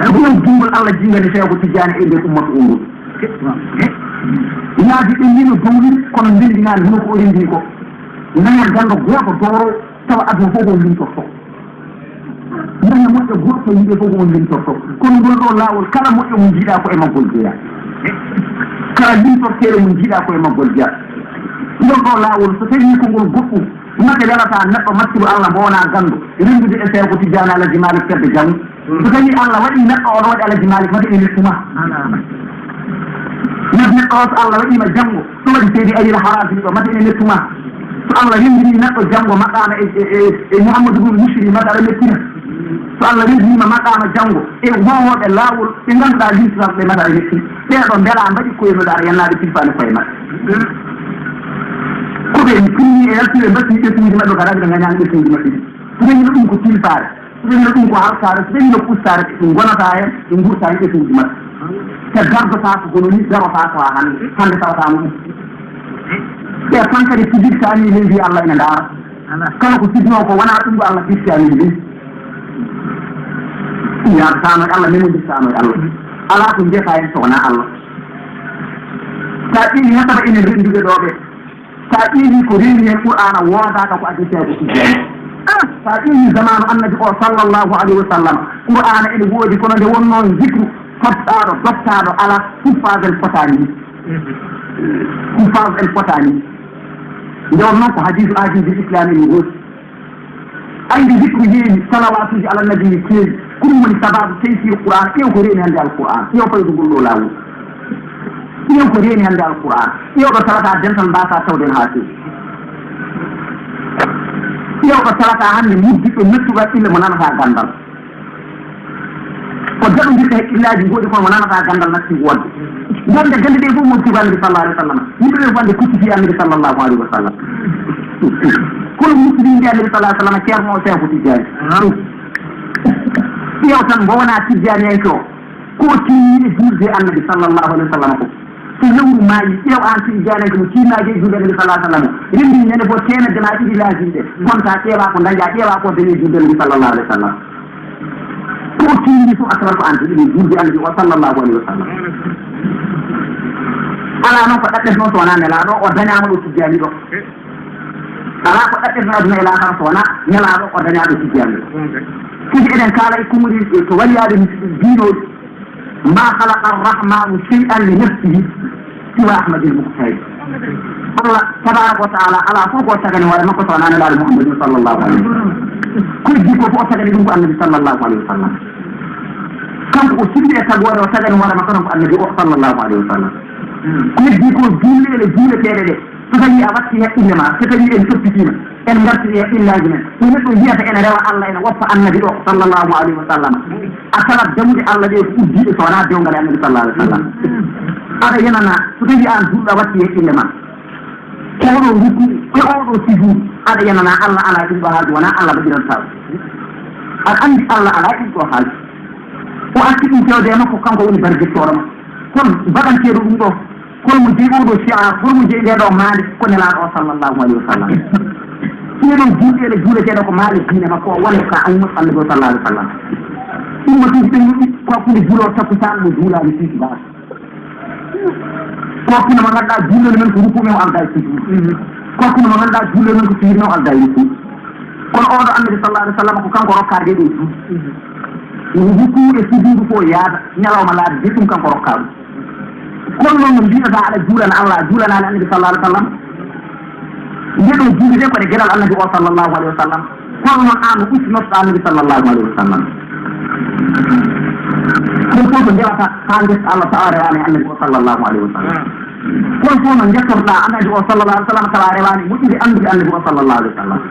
Ko ɗum junngol Allah jinngani tawi ko Tijjaani e nder ummatu o ngol. Yaadi ɓe ndino dowliri, kono ndenndinaani hono ko o renndini ko. Nana ganndo gooto dooro, tawa aduna fof ko on limtorto. Nana moƴƴo gooto, yimɓe fof ko on limtorto. Kono ngol ɗo laawol, kala moƴƴo mo njiiɗaa ko e maggol jeyaa. Kala limtorteeɗo mo njiiɗaa ko e maggol jeyaa. Ngol ɗo laawol, so tawii ko ngol goɗɗum, mate welata neɗɗo maccuɗo Allah mo wonaa ganndo, renndude e seeɗa ko Tijjaani Alhaji Maalik fedde janngo. So tawii Allah waɗii neɗɗo, oɗo waɗi Alhaji Maalik, mate ene mettuma. Mate neɗɗo o, so Allah waɗiima janngo, so waɗi Seydi Aliil Harazimi ɗo, mate ene mettuma. So Allah renndinii neɗɗo janngo maqaama e, e, e, e Muhammadu Bun Misri, mate aɗa mettina. So Allah renndiniima maqaama janngo e hoohooɓe laawol ɓe ngannduɗaa limtinanɓe, mate aɗa mettina. Ɓee ɗo mbelaa mbaɗi koye maɓɓe, aɗa yannaaɓe tilfaani koye maɓɓe. Ko ɓe pinni e yaltuɓe mbaɗti ɓesnguuji maɓɓe, kadi ɓe ngañaani ɓesnguuji maɓɓe ɗi. So ɓe ɗum ko tilfaare. So ɓe ɗum ko halkaare, so ɓe ɗum ko ustaare, ɓe ngonata heen, ɓe ngurta heen ɓesnguuji maɓɓe. Te gardotaako, kono ni darotaako haa hannde, hannde tawataano ɗum. Ɓe tan kadi sujidtaani leydi Allah ina ndaara. Kala ko sujnoo ko wonaa ɗum ɗo Allah firtaani leydi. Yaadataano e Allah, memondirtaano e Allah. Alaa ko mbiyata heen so wonaa Allah. Sa ƴeewi nasaba enen rennduɓe ɗo ɓe, sa ƴeewi ko reeni heen Qur'aana woodaaka ko addi seeɗa ko Tijjaani. Ah, sa ƴeewi zamaanu Annabi o sallallahu alayhi wa sallam, Qur'aana ene woodi kono nde wonnoo zikru, tottaaɗo, dottaaɗo alaa, huffaz en potaani. Huffaz en potaani. Nde wonnoo ko hadiisu ajiizi Islaam ene woodi. Ayde zikru heewi, salawaatuuji ala nabi ne keewi. Ko ɗum woni sabaabu taysiir Qur'aan. Ƴeew ko reeni hannde Alqur'aan. Ƴeew faydu ngol ɗo laawol. Ƴeew ko reeni hannde Alqur'aan. Ƴeew ɗo tawata dental mbaasa tawden haa feewi. Ƴeew ɗo tawata hannde muddiɗɗo mettuɗo haqqille mo nanata ganndal. Ko daɗondirta hakkillaaji ngoɗi kono mo nanata ganndal natti wonde. Wonde gannde ɗe fof mofti ko Annabi sallallahu alayhi wa sallam. Yimɓe ɓe wonde kucciti Annabi sallallahu alayhi wa sallam. Kono musidɓe Annabi sallallahu alayhi wa sallam, ceerno o Seeku Tijjaani. Ƴeew tan mbo wonaa Tijjaani en ko, ko tinni e juulde Annabi sallallahu alayhi wa sallam ko. So lewru maayi, ƴeew aan Tijjaani en ko mo tiinnaaki e juulde Annabi sallallahu alayhi wa sallam. Renndini ñande fof teemedde ma ɗiɗi laajiiɗe. Konta ƴeewa ko dañaa, ƴeewa ko dañi e juulde Annabi sallallahu alayhi wa sallam. Ko o tiindi fof a tawat ko aan tigi ɗum juulde Annabi o sallallahu alayhi wa sallam. Alaa noon ko ɗaɓɓetnoo so wonaa nelaaɗo o dañaama ɗo Tijjaani ɗo. Alaa ko ɗaɓɓetnoo aduna e laakara so wonaa nelaaɗo o dañaaɗo Tijjaani ɗo. Kadi eɗen kaala e kumuɗi ko waliyaaɓe diinooɗi. Ma khalaqa arrahmanu shay'an li nafsihi siwa Ahmadil Mukhtaari. Allah tabaraka wa taala alaa fof ko o tagani hoore makko so wonaa nelaaɗo Muhammadin sallallahu alayhi wa sallam. Ko heddi ko fof o tagani ɗum ko Annabi sallallahu alayhi wa sallam. Kanko o sirri e tagoore o tagani hoore makko tan ko Annabi o sallallahu alayhi wa sallam. Ko heddi ko juulɗe ɗe juuleteeɗe ɗe, so tawi a watti haqqille ma, so tawi en toppitiima, en ngartiri haqqillaaji men. Ko neɗɗo wiyata ene rewa Allah, ene woppa Annabi o sallallahu alayhi wa sallam. A tawat damuɗe Allah ɗe ko uddiiɗe so wonaa dewgal e Annabi sallallahu alayhi wa sallam. Aɗa yenana, so tawi aan juulɗo a watti haqqille ma, Oɗo rukui e oɗo sujudu, aɗa yenana Allah alaa ɗum ɗo haaju, wonaa Allah waɗiran sabu. Aɗa anndi Allah alaa ɗum ɗo haaju. O acci ɗum fewde e makko, kanko woni barjittoɗo ma. Kono baɗanteeɗo ɗum ɗo, kono mo jeyi oɗo shi'a, kono mo jeyi nde ɗo maande, ko Nelaaɗo o sallallahu alayhi wa sallam. Ɗee ɗo juulɗe ɗe juuleteeɗo ko maale diine makko, o wonde ka ummat Annabi o sallallahu alayhi wa sallam. Ummatuuji ɓen ɗuɗɗi, ko hakkunde juulo takkusaan mo juulaani fii subaaka. Ko hakkunde mo ngannduɗaa juulɗo men ko rukuu men o aldaa e sujuudu. Ko hakkunde mo ngannduɗaa juulɗo men ko sujud men o aldaa e rukuu. Kono oɗo Annabi sallallahu alayhi wa sallam ko kanko rokkaa ɗee ɗoo juuɗe. Rukuu e sujuudu fof yaada, ñalawma laabi jeɗɗi ɗum kanko rokkaa ɗum. Kono noon no mbiɗata aɗa juulana Allah, a juulanaani Annabi sallallahu alayhi wa sallam. Nde ɗoo juulde ko ɗe geɗal Annabi o sallallahu alayhi wa sallam. Kono noon aan no usti nodduɗaa Annabi sallallahu alayhi wa sallam. Kono fof ko ndelata haa ngesta Allah tawa rewaani Annabi o sallallahu alayhi wa sallam. Kono fof no njettorɗaa Annabi o sallallahu alayhi wa sallam tawa rewaani moƴƴude anndude Annabi o sallallahu alayhi wa sallam.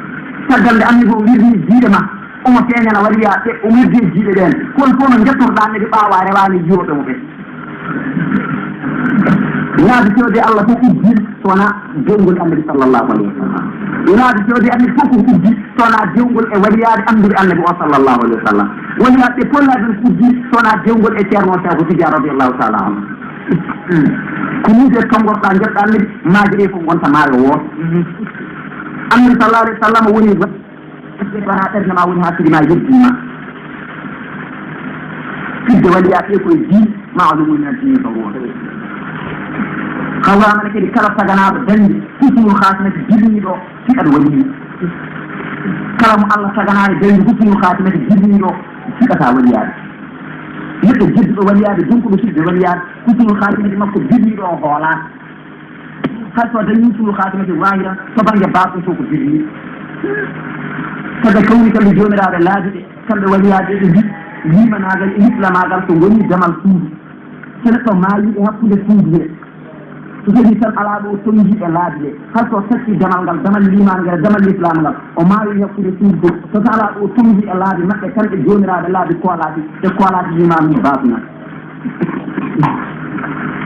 Caggal nde Annabi o wirni jiiɗe ma, omo feeñana waliyaaɓe, o wirdi e jiiɗe ɗeen. Kono fof no njettorɗaa Annabi ɓaawo a rewaani yiyooɓe mo ɓe. Laabi fewde Allah fof uddii so wonaa dewgol Annabi sallallahu alayhi wa sallam. Laabi fewde Annabi fof ko uddii so wonaa dewgol e waliyaaɓe annduɓe Annabi o sallallahu alayhi wa sallam. Waliyaaɓe fof laabi ko uddii so wonaa dewgol e Ceerno Seexu Tijaan radiyallahu taala anhu. Ko nii de tonngorɗaa, njettoɗaa Annabi, maaje ɗe fof ngonta maayo wooto. Annabi sallallahu alayhi wa sallam woni Ɓe ko haa ɓernde ma woni haa sidi ma yeddii ma. Fidde waliyaaɓe ɓe koye diine ma, a lumoy men diine ɗo won. Hawraama ne kadi kala taganaaɗo dañde husnul khaatimati jilliiɗo fiɗat waliyu. Kala mo Allah taganaani dañde husnul khaatimati jilliiɗo fiɗata waliyaaɓe. Neɗɗo jedduɗo waliyaaɓe, donkuɗo fidde waliyaaɓe, husnul khaatimati makko jilliiɗo o hoolaaka. Hay so dañi husnul khaatimati zahiran, to bannge baatin fof ko birni. Sabu kawri kamɓe joomiraaɓe laabi ɓe, kamɓe waliyaaɓe ɓe mbi, limanaagal e islamaagal ko ngoni damal suudu. So neɗɗo maayi e hakkunde suudu he, so tawi tan alaa ɗo tonngi e laabi he, hay so tacci damal ngal, damal limanaagal, damal islam ngal, o maayi e hakkunde suudu fof, so alaa ɗo tonngi e laabi maɓɓe, kamɓe joomiraaɓe laabi koolaaki, ɓe koolaaki limanaagal baatina.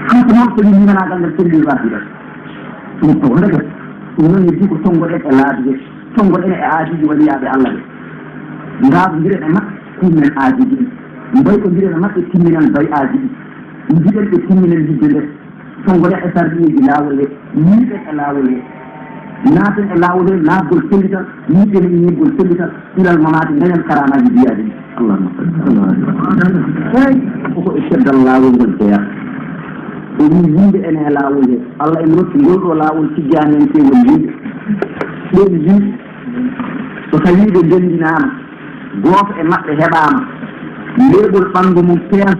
Kanko noon, so wi limanaagal ngal selli waɗi ɗo. Ɗum ko wonde ɗo. Ɗum noon heddi ko tonngoɗen e laabi ɗe. Tonngoɗen e aajiiji waliyaaɓe Allah ɓe. Ndaarodiren e maɓɓe, kuumen aajiiji ɗi. Mbayrondiren e maɓɓe, timminan bay aaji ɗi. Mbiɗen ɓe timminen yidde nde. Tonngoɗen e sarɗiiji laawol he. Ñiiɓen e laawol he. Naaten e laawol he, naatgol pellital. Ñiiɓen e ñiiɓgol pellital. Ilal mamaati dañan karaamaaji biyaaɗi ɗi. Allahumma salli ala Muhammad. Eey, koko e seddal laawol ngol jeyaa. O wii, yimɓe ene e laawol he. Allah ene rokki ngol ɗo laawol tijjaaniyankeewol yimɓe. Ɓen yimɓe, so tawii ɓe ndenndinaama, gooto e maɓɓe heɓaama, leeɓol ɓanndu mum peen,